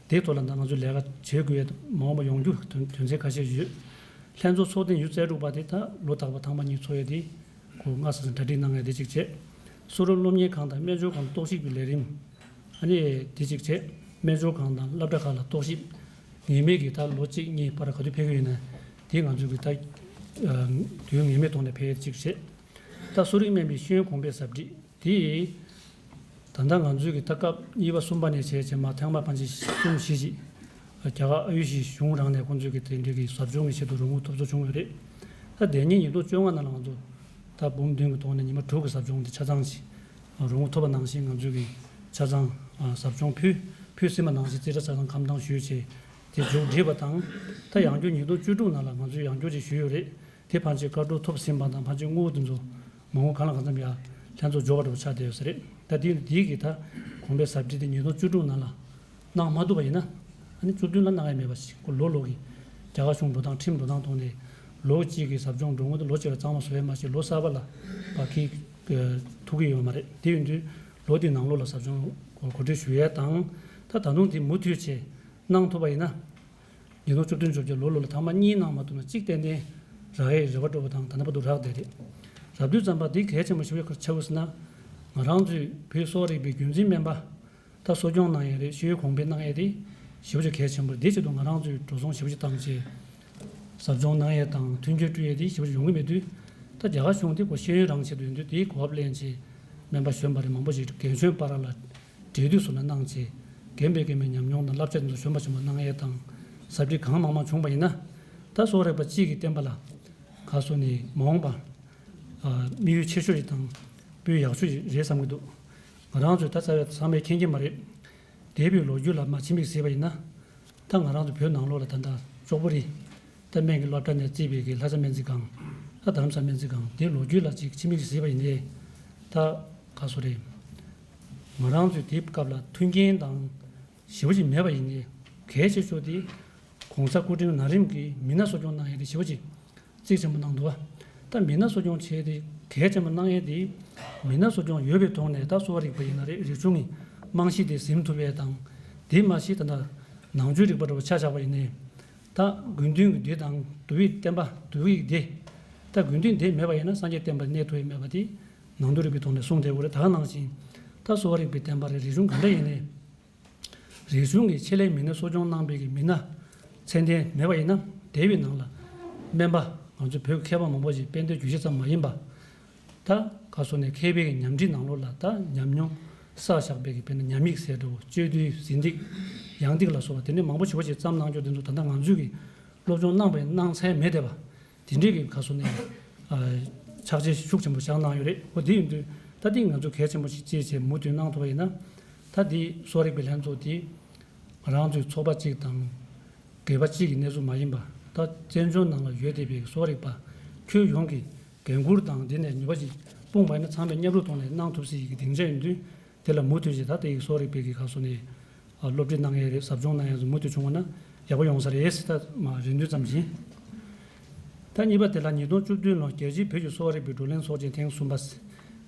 དེའི་ཐོག་ལ་ད་ང་ཚོས་ལས་ཀ་བྱེད་དགོས་ཡས་མ་འོངས་པ་ཡོང་རྒྱུ་དོན་དོན་ཚན་ཁ་ཤས་ཡོད། ལྷན་ཚོགས་ཚོགས་ཐེངས་ཉི་ཤུ་རྩ་དྲུག་པ་དེ་ད་ལོ་རྟག་པ་ཐེངས་མ་གཉིས་ཚོགས་ཡས་དེ་ཁོ་སྔ་ས་ཚང་གྲ་སྒྲིག་གནང་ཡས་དེ་གཅིག་བྱས། གསོ་རིག་སློབ་གཉེར་ཁང་དང་སྨན་སྦྱོར་ཁང་གཏོར་བཤིག་གི་ལས་རིམ། ཨ་ནི་དེ་གཅིག་བྱས། སྨན་སྦྱོར་ཁང་དང་སློབ་གྲྭ་ཁག་ལ་གཏོར་བཤིག་ངེས་མེད་ཀྱི་ད་ལོ་གཅིག་གཉིས་བར་ག་དུས་ཕེབས་ཀྱི་ཡོད་ན། དེ་ང་ཚོས་ཀྱི་ད་དུས་ངེས་མེད་ཐོག་ནས་ཕེབས་ཡས་གཅིག་བྱས། ད་གསོ་རིག་སྨན་པའི་ཤེས་ཡོན་གོང་འཕེལ་ཟབ་ཁྲིད་དེ། ད་ལྟ་ང་ཚོའི་གི་ད་སྐབས་གཉིས་པ་གསུམ་པ་ནས་བྱས་བྱས་མ་ཐེངས་མ་ཕལ་ཆེར་གསུམ་བཞི་ཞིག་རྒྱ་གར་ཨ་ཡུ་ཤི་གཞུང་རང་ནས་ཁོང་ཚོའི་གི་དེ་འདྲའི་གི་ཟབ་སྦྱོང་གི་ཆེད་དུ་རོགས་དངུལ་ཐོབ་ཚོད་བྱུང་ཡོད་རེད། ད་དེ་ཉིན་ཉིས་སྟོང་བཅོ་ལྔ་ནང་ལ་ང་ཚོ་ད་འབུམ་བདུན་གི་ཐོག་ནས་ཉི་མ་དྲུག་གི་ཟབ་སྦྱོང་དེ་ཆ་ཚང་ཞིག་རོགས་དངུལ་ཐོབ་པ་ནང་བཞིན་ང་ཚོའི་གི་ཆ་ཚང་ཟབ་སྦྱོང་ཕུལ་ཕུལ་ཟིན་པ་ནང་བཞིན་རྩིས་ཁྲ་ཆ་ཚང་ཁམས་དྭངས་ཞུས་བྱས་དེ་མཇུག་བསྒྲིལ་བ་དང་། ད་ཡང་བསྐྱར་ཉིས་སྟོང་བཅུ་དྲུག་ནང་ལ་ང་ཚོས་ཡང་བསྐྱར་ཅིག་ཞུས་ཡོད་རེད། དེ་ཕལ་ཆེར་བཀའ་འཁྲོལ་ཐོབ་ཟིན་པ་དང་ཕལ་ཆེར་དངུལ་དེ་ཚོ་མ་དངུལ་གང་ལ་གང་འཚམ་ཡར་ལྷན་ཚོགས་འབྱོར་བ་འདྲ་པོ་ཆགས་བསྡད་ཡོད་ས་རེད། ད་དེ་དེའི་གི་ད་གོང་འཕེལ་ཟབ་ཁྲིད་དེ་ཉིས་སྟོང་བཅུ་དྲུག་ནང་ལ་གནང་མ་ཐུབ་པ་ཡིན་ན། ཨ་ནི་བཅུ་བདུན་ལ་གནང་ཡ་མེད་པ་ཞིག་ཁོ་ལོ་ལོ་གི་རྒྱ་གར་གཞུང་འགྲོ་སྟངས་ཁྲིམས་འགྲོ་སྟངས་ཐོག་ནས་ལོ་གཅིག་གི་ཟབ་སྦྱོང་འགྲོ་དངུལ་དེ་ལོ་གཅིག་ལ་གཙང་མ་བཟོ་ཡ་མ་ཞིག་ལོ་གསར་པ་ལ་ཕར་འཁྱེར་ཐུབ་ཀྱི་ཡོད་མ་རེད། དེ་ཡིན་དུས་ལོ་དེའི་ནང་ལོགས་ལ་ཟབ་སྦྱོང་གོ་སྒྲིག་ཞུ་ཡ་དང་། ད་ད་དུང་དེ་མུ་མཐུད་བྱས་གནང་ཐུབ་པ་ཡིན་ན། ཉིས་སྟོང་བཅུ་བདུན་བཅོ་བརྒྱད་ལོ་ལོ་ལ་ཐེངས་མ་གཉིས་གནང་མ་ཐུབ་ན་གཅིག་ཏན་ཏན་རག་ཡས་རེ་བ་འགྲོ་བ་དང་ད་ལྟ་བར་དུ་རག་བསྡད་རེད། རག་དུས་ཙམ་པ་འདི་གལ་ཆེན་པོ་ཞེ་པོ་ཆགས་ཡོད་ཟེར་ན། ང་རང་ཚོའི་བོད་གསོ་བ་རིག་པའི་རྒྱུན་འཛིན་སྨན་པ་ད་གསོ་སྐྱོང་གནང་ཡས་རེད། ཤེས་ཡོན་གོང་འཕེལ་གནང་ཡས་དེ་ཞེ་པོ་ཅིག་གལ་ཆེན་པོ་རེད། དེ་ཆེད་དུ་ང་རང་ཚོས་འགྲོ་སོང་ཞེ་པོ་ཅིག་བཏང་བྱས་ཟབ་སྦྱོང་གནང་ཡས་དང་མཐུན་འགྱུར་སྤྲོད་ཡས་དེ་ཞེ་པོ་ཅིག་ཡོང་གི་མེད་དུས། ད་རྒྱ་གར་གཞུང་དེ་ཁོ་ཤེས་ཡོན་རང་ཆེད་དུ་ཡིན་དུས་དེའི་གོ་སྐབས་ལེན་བྱས་སྨན་པ་གཞོན་པ་རེད་མང་པོ་ཞིག་རྒན་གཞོན་བར་ལ་འབྲེལ་མཐུད་སོགས་ལ་གནང་བྱས། རྒན་པའི་རྒན་པའི་ཉམས་མྱོང་དང་བསླབ་བྱ་དེ་ཚོ་གཞོན་པ་གཞོན་པ་གནང་ཡས་དང་ཟབ་ཁྲིད་གང་མང་མང་བྱུང་བ་ཡིན་ན། ད་གསོ་བ་རིག་པ་སྤྱི་གི་བསྟན་པ་ལ་ག་སོ་ནས་མ་འོངས་པ་དམིགས་ཡུལ་ཆེ་ཤོས་ཤིག་དང་དཔེ་ཡག་ཤོས་ཤིག་རེད་བསམ་གྱི་འདུག་ང་རང་ཚོས་ད་རྩ་བའི་ཚང་མས་མཁྱེན་གྱི་མ་རེད། འདས་པའི་ལོ་རྒྱུས་ལ་མ་ཕྱི་མིག་གཟིགས་པ་ཡིན་ན། ད་ང་རང་ཚོ་བོད་ནང་ལོགས་ལ་ད་ལྟ་ལྕོག་པོ་རི་ད་སྨན་གྱི་སློབ་གྲྭ་ནས་བརྩིས་པའི་གི་ལྷ་ས་སྨན་རྩིས་ཁང་། ད་རྡ་རམ་ས་སྨན་རྩིས་ཁང་དེ་ལོ་རྒྱུས་ལ་ཅིག་ཕྱི་མིག་གཟིགས་པ་ཡིན་ནའི་ད་ག་སོ་རེད། ང་རང་ཚོས་དེའི་སྐབས་ལ་མཐུན་རྐྱེན་དང་ཞེ་པོ་ཅིག་མེད་པ་ཡིན་ནའི་གལ་ཆེ་ཤོས་དེ་༸གོང་ས་སྐུ་ཕྲེང་ན་རིམ་གྱིས་མི་སྣ་གསོ་སྐྱོང་གནང་ཡས་དེ་ཞེ་པོ་ཅིག་གཙིགས་ཆེན་པོ་གནང་འདུག་བ། ད་མི་སྣ་གསོ་སྐྱོང་བྱས་ཏེ་གལ་ཆེན་པོ་གནང་ཡས་དེ། མི་སྣ་གསོ་སྐྱོང་ཡོད་པའི་ཐོག་ནས་ད་གསོ་བ་རིག་པ་ཡིན་ན་རེད། རིག་གཞུང་གི་རྨང་གཞི་དེ་ཟིན་ཐུབ་ཡས་དང་། དེ་མ་གཞི་ད་ལྟ་ནང་ཆོས་རིག་པ་འདྲ་བོ་ཆ་བཞག་པ་ཡིན་ནའི། ད་དགེ་འདུན་གྱི་འདི་དང་མདོ་དབུས་བསྟན་པ་མདོ་དབུས་འདི། ད་དགེ་འདུན་འདི་མེད་པ་ཡིན་ན་སངས་རྒྱས་བསྟན་པ་གནས་ཐུབ་ཡས་མེད་པ་དེ། ནང་དོན་རིག་པའི་ཐོག་ནས་གསུངས་བསྡད་ཡོད་རེད། ད་ག་ནང་བཞིན་ད་གསོ་བ་རིག་པའི་བསྟན་པ་རེད། རིག་གཞུང་ག་འདྲ་ཡིན་ནའི། རིག་གཞུང་གི་ཆེད་ལས་མི་སྣ་གསོ་སྐྱོང་གནང་པའི་གི་མི་སྣ་ཚད་ལྡན་མེད་པ་ཡིན་ན། དེ་བའི་ནང་ལ་སྨན་པ་ང་ཚོ་བོད་ཀྱི་མཁས་པ་མང་པོ་ཞིག་དཔལ་ལྡན་རྒྱུད་བཞི་ཙམ་མ་ཡིན་པ། ད་ག་སོ་ནས་མཁས་པའི་གི་ཉམས་ཁྲིད་ནང་ལོགས་ལ་ད་ཉམས་མྱོང་བསགས་བཞག་པའི་གི་དཔེར་ན་ཉམས་ཡིག་ཟེར་འདྲ་བོ་སྤྱོད་བསྡུས་ཟིན་ཏིག་ཡང་ཏིག་ལ་སོགས་པ་དེ་འདྲའི་མང་པོ་ཞེ་པོ་ཞིག་བརྩམས་གནང་རྒྱུ་དེ་ཚོ་ད་ལྟ་ང་ཚོས་གི་སློབ་སྦྱོང་གནང་པའི་གནང་ཚད་མེད་བསྡད་པ། དེ་འདྲའི་གི་ག་སོ་ནས་ཕྱག་རྗེས་ཤུགས་ཆེན་པོ་བཞག་གནང་ཡོད་རེད། འོ་དེ་ཡིན་དུས་ད་དེ་ང་ཚོ་གལ་ཆེན་པོ་ཞིག་བྱས་བྱས་མུ་མཐུད་གནང་ཐུབ་པ་ཡིན་ན། ད་དེ་གསོ་རིག་པའི་ལྷན་ཚོགས་དེ་ང་རང་ཚོའི་ཚོགས་པ་གཅིག་དང་སྒེར་པ་གཅིག་གི་གནས་ཚུལ་མ་ཡིན་པ། ད་བཙན་བྱོལ་ནང་ལ་ཡོད་བསྡད་པའི་གསོ་རིག་པ་ཁྱོན་ཡོངས་ཀྱི་འགན་འཁུར་དང་དེ་ནས་ནུས་པ་ཞིག་སྤུངས་པ་ཡིན་ན་ཚང་མས་མཉམ་རུབ་ཐོག་ནས་གནང་ཐུབ་སྲིད་ཀྱི་སྡིངས་ཆ་ཡིན་དུས། དེ་ལ་མུ་མཐུད་བྱས་ད་ལྟ་ཡི་གསོ་རིག་པའི་གི་ཁ་སོ་ནས་སློབ་ཁྲིད་གནང་ཡས་རེད། ཟབ་སྦྱོང་གནང་ཡས་རེད། མུ་མཐུད་བྱུང་བ་ན་ཡག་པོ་ཡོང་ས་རེད་ཟེར། ད་མ་རེ་འདུན་ཙམ་ཞིག་ད་གཉིས་པ་དེ་ལ་ཉིས་སྟོང་བཅུ་བདུན་ལོ་རྒྱལ་སྤྱིའི་བོད་ཀྱི་གསོ་བ་རིག་པའི་བགྲོ་གླེང་ཚོགས་ཆེན་ཐེངས་གསུམ་པ།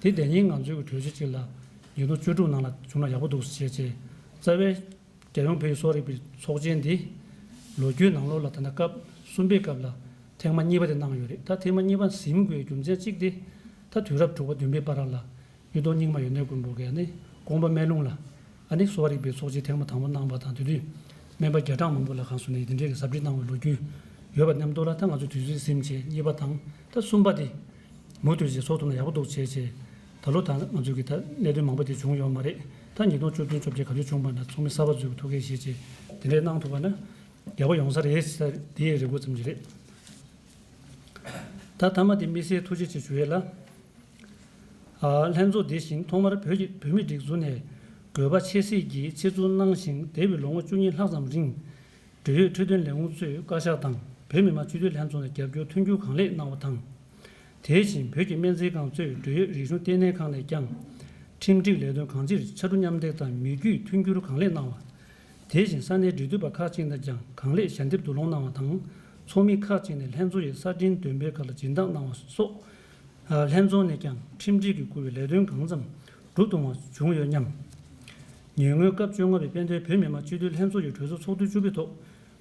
དེ་དེ་ཉིན་ང་ཚོའི་གི་གྲོས་གཞི་གཅིག་ལ་ཉིས་སྟོང་བཅུ་དྲུག་ནང་ལ་བྱུང་ན་ཡག་པོ་འདུག་ཟེར་བྱས། རྩ་བའི་རྒྱལ་ཡོངས་བོད་ཀྱི་གསོ་བ་རིག་པའི་ཚོགས་ཆེན་འདི་ལོ་རྒྱུས་ནང་ལོགས་ལ་ད་ལྟ་སྐབས་གསུམ་པའི་སྐབས་ལ་ཐེངས་མ་གཉིས་པ་དེ་གནང་ཡོད་རེད། ད་ཐེངས་མ་གཉིས་པ་ཟིན་དགོས་རྒྱུ་མཚན་གཅིག་དེ་ད་དུས་རབས་དྲུག་པ་བདུན་པའི་བར་ལ། གཡུ་ཐོག་རྙིང་མ་ཡོན་ཏན་མགོན་པོ་གིས་ནི་ཀོང་པོ་སྨན་ལུང་ལ་ཨ་ནི་གསོ་བ་རིག་པའི་ཚོགས་ཆེན་ཐེངས་མ་དང་པོ་གནང་བ་དང་། དེ་དུས་སྨན་པ་བརྒྱ་ཕྲག་མང་པོ་ལ་གང་སོང་ནས་དེ་འདྲའི་གི་ཟབ་ཁྲིད་གནང་བའི་ལོ་རྒྱུས་ཡོད་པ་མཉམ་དུ་ལ། ད་ང་ཚོ་དུས་ཚོད་ཟིན་བྱས་གཉིས་པ་དང་ད་གསུམ་པ་དེ་མུ་མཐུད་བྱས་ཚོགས་ཐུབ་ན་ཡག་པོ་འདུག་བྱས་བྱས། ད་ལོ་ད་ང་ཚོའི་གི་ད་གནད་དོན་མང་པོ་དེ་བྱུང་ཡོད་མ་རེད། ད་ཉིས་སྟོང་བཅུ་བདུན་བཅོ་བརྒྱད་ག་དུས་བྱུང་བ་ན་ཚོགས་མི་གསར་པ་ཚོའི་གི་ཐུགས་འགན་བཞེས་བྱས་དེ་འདྲའི་གནང་ཐུབ་པ་ན་ཡག་པོ་ཡོང་ས་རེད་ཟེར་དེའི་རེ་སྐུལ་ཙམ་ཅིག་རེད། ད་མཐའ་མ་དེ་དམིགས་བསལ་ཐུགས་རྗེ་ཆེ་ཞུ་ཡས་ལ། ལྷན་ཚོགས་འདི་བཞིན་ཐོག་མར་བོད་ཀྱི་བོད་མི་སྒྲིག་འཛུགས་ནས་དགོས་པ་ཆེ་སྲིད་ཀྱིས་ཆེད་འཛུགས་གནང་ཞིང་། འདས་པའི་ལོ་ངོ་བཅུ་གཉིས་ལྷག་ཙམ་རིང་འབྲེལ་ཡོད་འཕྲོད་བསྟེན་ལས་ཁུངས་གཙོས་བཀའ་ཤག་དང་བོད་མི་མང་སྤྱི་འཐུས་ལྷན་ཚོགས་ནས་རྒྱབ་སྐྱོར་མཐུན་འགྱུར་གང་ལེགས་གནང་བ་དང་། དེ་བཞིན་བོད་ཀྱི་སྨན་རྩིས་ཁང་གཙོས་འབྲེལ་ཡོད་རིག་གཞུང་ལྟེ་གནས་ཁང་ནས་ཀྱང་ཁྲིམས་སྒྲིག་ལས་དོན་གང་ཅིར་ཕྱར་གྲུ་མཉམ་འདེགས་དང་མི་རྒྱུད་མཐུན་འགྱུར་གང་ལེགས་གནང་བ། དེ་བཞིན་ས་གནས་འབྲེལ་མཐུད་པ་ཁག་ཅིག་ནས་ཀྱང་གང་ལེགས་ཞལ་འདེབས་བསྡུ་སློང་གནང་བ་དང་ ཚོགས་མི་ཁག་ཅིག་ནས་ལྷན་ཚོགས་ཀྱི་གསར་འཕྲིན་འདོན་སྤེལ་ཁག་ལ་སྦྱིན་བདག་གནང་བ་སོགས། ལྷན་ཚོགས་ནས་ཀྱང་ཁྲིམས་སྒྲིག་གིས་བསྐུལ་བའི་ལས་དོན་གང་འཚམ་སྒྲུབ་ཐུབ་པ་བྱུང་ཡོད་སྙམ། ཉེ་སྔོན་སྐབས་བཅོ་ལྔ་པའི་དཔལ་ལྡན་བོད་མི་མང་སྤྱི་འཐུས་ལྷན་ཚོགས་ཀྱི་གྲོས་ཚོགས་ཚོགས་དུས་བཅུ་པའི་ཐོག་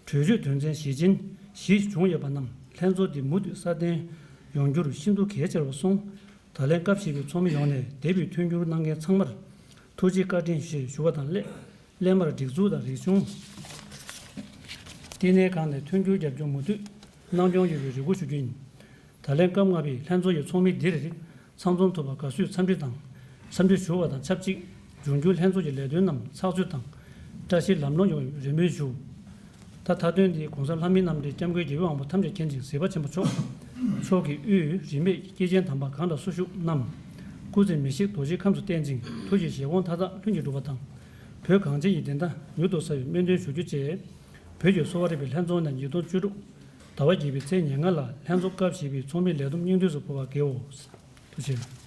གྲོས་ཆོད་དོན་ཚན་བཞི་ཅན་བཞི་བྱུང་ཡོད་པ་རྣམས་ལྷན་ཚོགས་འདི་མུ་མཐུད་སྲ་བརྟན་ཡོང་རྒྱུར་ཤིན་ཏུ་གལ་ཆེ་བར་སོང་། ད་ལན་སྐབས་བཞི་པའི་ཚོགས་མི་ཡོངས་ནས་འདས་པའི་མཐུན་འགྱུར་གནང་མཁན་ཚང་མར་ཐུགས་རྗེ་བཀའ་དྲིན་ཞེས་ཞུ་བ་དང་སླད། སླད་མར་སྒྲིག་འཛུགས་དང་རིག་གཞུང་བསྟི་གནས་ཁང་ནས་མཐུན་འགྱུར་རྒྱབ་སྐྱོར་མུ་མཐུད་གནང་སྐྱོང་ཡོད་པའི་རེ་སྐུལ་ཞུ་རྒྱུ་ཡིན། ད་ལན་སྐབས་ལྔ་པའི་ལྷན་ཚོགས་ཀྱི་ཚོགས་མི་འདིར་ཚང་འཛོམས་ཐུབ་པར་དགའ་བསུའི་འཚམས་འདྲི་དང་། འཚམས་འདྲི་ཞུ་བ་དང་ཆབས་ཅིག་འབྱུང་འགྱུར་ལྷན་ཚོགས་ཀྱི་ལས་དོན་རྣམས་ཚགས་ཚུད་དང་། བཀྲ་ཤིས་ལམ་ལྷོང་ཡོང་བའི་རེ་སྨོན་ཞུ། ད་མཐའ་དོན་འདི་༸གོང་ས་ལྷ་མིའི་རྣམ་འདྲེན་༸སྐྱབས་མགོན་རྒྱལ་བའི་དབང་པོ་ཐམས་ཅད་མཁྱེན་ཅིང་གཟིགས་པ་ཆེན་པོ་མཆོག་མཆོག་གི་དབུས་རིས་མེད་སྐྱེས་ཆེན་དམ་པ་གང་དང་སུ་བཞུགས་རྣམས། སྐུ་ཚེ་མི་ཤིགས་རྡོ་རྗེའི་ཁམས་སུ་བརྟན་ཅིང་ཐུགས་ཀྱི་བཞེད་དགོངས་མཐའ་དག་ལྷུན་གྱིས་འགྲུབ་པ་དང་། བོད་གངས་ཅན་གྱི་བདེན་མཐའ་མྱུར་དུ་གསལ་བའི་སྨོན་འདུན་ཞུ་རྒྱུ་བཅས། བོད་ཀྱི་གསོ་བ་རིག་པའི་ལྷན་ཚོགས་ནས་ཉིས་སྟོང་བཅུ་དྲུག་ཟླ་བ་བརྒྱད་པའི་ཚེས་ཉེར་ལྔ་ལ་ལྷན་ཚོགས་སྐབས་བཞི་པའི་ཚོགས་མིའི་ལས་བསྡོམས་སྙིང་བསྡུས་སུ་ཕུལ་བར་བགྱིའོ། ཐུགས་རྗེ་ཆེ།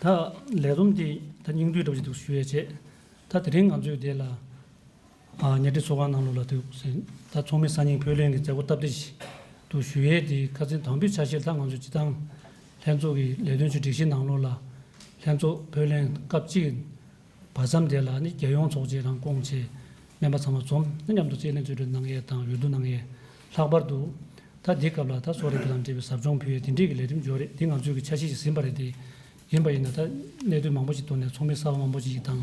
ད་ལས་བསྡོམས་འདི་ད་སྙིང་བསྡུས་འདྲ་པོ་ཞིག་འདུག་ཞུ་ཡས་བྱས། ད་དེ་རིང་ང་ཚོས་དེ་ལ་ཨ་ཉེ་འབྲེལ་ཚོགས་ཁང་ནང་ལོགས་ལ་འདུག་ཟེར། ད་ཚོགས་མི་གསར་རྙིང་ཕབ་ལེན་གྱི་མཛད་སྒོ་སྟབས་བདེ་ཞིག་འདུག་ཞུ་ཡས་དེ་ཁ་སང་དང་པོའི་ཆ་ཤས་ད་ང་ཚོ་སྤྱི་བཏང་ལྷན་ཚོགས་ཀྱི་ལས་དོན་ཚོའི་སྒྲིག་གཞི་ནང་ལོགས་ལ་ལྷན་ཚོགས་ཕབ་ལེན་སྐབས་གཅིག་བར་མཚམས་དེ་ལ་ནི་རྒྱལ་ཡོངས་ཚོགས་ཆེན་རང་སྐོང་བྱས། སྨན་པ་ཚང་མ་འཛོམས་ནས་མཉམ་དུ་རྩིས་ལེན་རྩིས་སྤྲོད་གནང་ཡས་དང་འོས་བསྡུ་གནང་ཡས། ལྷག་པར་དུ་ད་འདི་སྐབས་ལ་ད་གསོ་རིག་དང་འབྲེལ་བའི་ཟབ་སྦྱོང་ཕུལ་ཡས་དེ་འདྲས་ཀྱི་ལས་རིམ་ཡོད་རེད། འདི་ང་ཚོས་ཀྱི་ཆ་ཤས་ཤིག་ཟིན་པ་རེད་དེ། ཡིན་པ་ཡིན་ན་ད་གནད་དོན་མང་པོ་ཞིག་ཐོག་ནས་ཚོགས་མི་གསར་པ་མང་པོ་ཞིག་དང་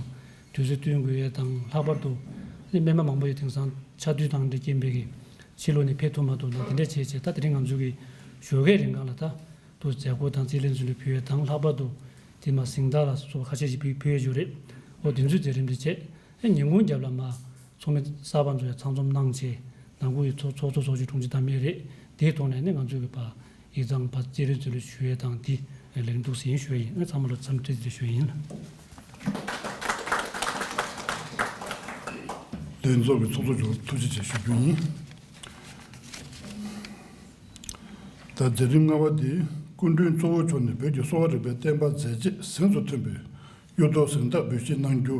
དུས་ཚོད་བསྟུན་དགོས་ཡས་དང་། ལྷག་པར་དུ་ནི་སྨན་པ་མང་པོ་ཞིག་དེང་སང་ཆར་དུས་དང་འདྲ་རྐྱེན་པས་ཀྱི་ཕྱི་ལོགས་ནས་ཕེབས་ཐུབ་མ་ཐུབ་ན་དེ་འདྲས་བྱས་བྱས། ད་དེ་རིང་ང་ཚོས་ཀྱི་ཞོགས་ཀའི་རིང་གང་ལ་ད། དུ་མཛད་སྒོ་དང་རྩིས་ལེན་ཚུལ་ལ་ཕུལ་ཡས་དང་། ལྷག་པར་དུ་དེ་མ་གཟེངས་རྟགས་ལ་སོགས་པ་ཁ་ཤས་ཤིག་ཕུལ་ཕུལ་ཡས་ཡོད་རེད། འོ་དེ་ཚོའི་མཛད་རིམ་དེ་བྱས། ཨེ་ཉིན་གུང་རྒྱབ་ལ་མ་ཚོགས་མི་གསར་པ་ཚོ་ཡང་ཚང་འཛོམས་གནང་བྱས། ནང་ཁུལ་གྱི་ཚོགས་ཚོགས་གཙོ་ཚོགས་གཞོན་དྲུང་ཆེ་དང་མི་རེད། དེའི་ཐོག་ནས་ནི་ང་ཚོས་ཀྱི་ཕར་ཡིག་ཚང་ཕར་རྩིས་ལེན་ཚུལ་ལ་ཞུ་ཡས་དང་དེ་ལས་རིམ་འདུག་ཟིན་ཞུ་ཡས་ཡིན། ཨེ་ཚང་མ་ལ་འཚམས་འདྲི་དེ་ཞུ་ཡིན། ལྷན་ཚོགས་ཀྱི་ཚོགས་གཙོ་མཆོག་ཐུགས་རྗེ་ཆེ་ཞུ་རྒྱུ་ཡིན། ད་མཛད་རིམ་ལྔ་པ་འདི་སྐུ་མགྲོན་གཙོ་བོ་མཆོག་ནས་བོད་ཀྱི་གསོ་བ་རིག་པའི་བསྟན་པ་མཛད་རྗེས་གཟེངས་སུ་ཐོན་པའི་གཡུ་ཐོག་གཟེངས་རྟགས་འབུལ་བཞེས་གནང་རྒྱུ་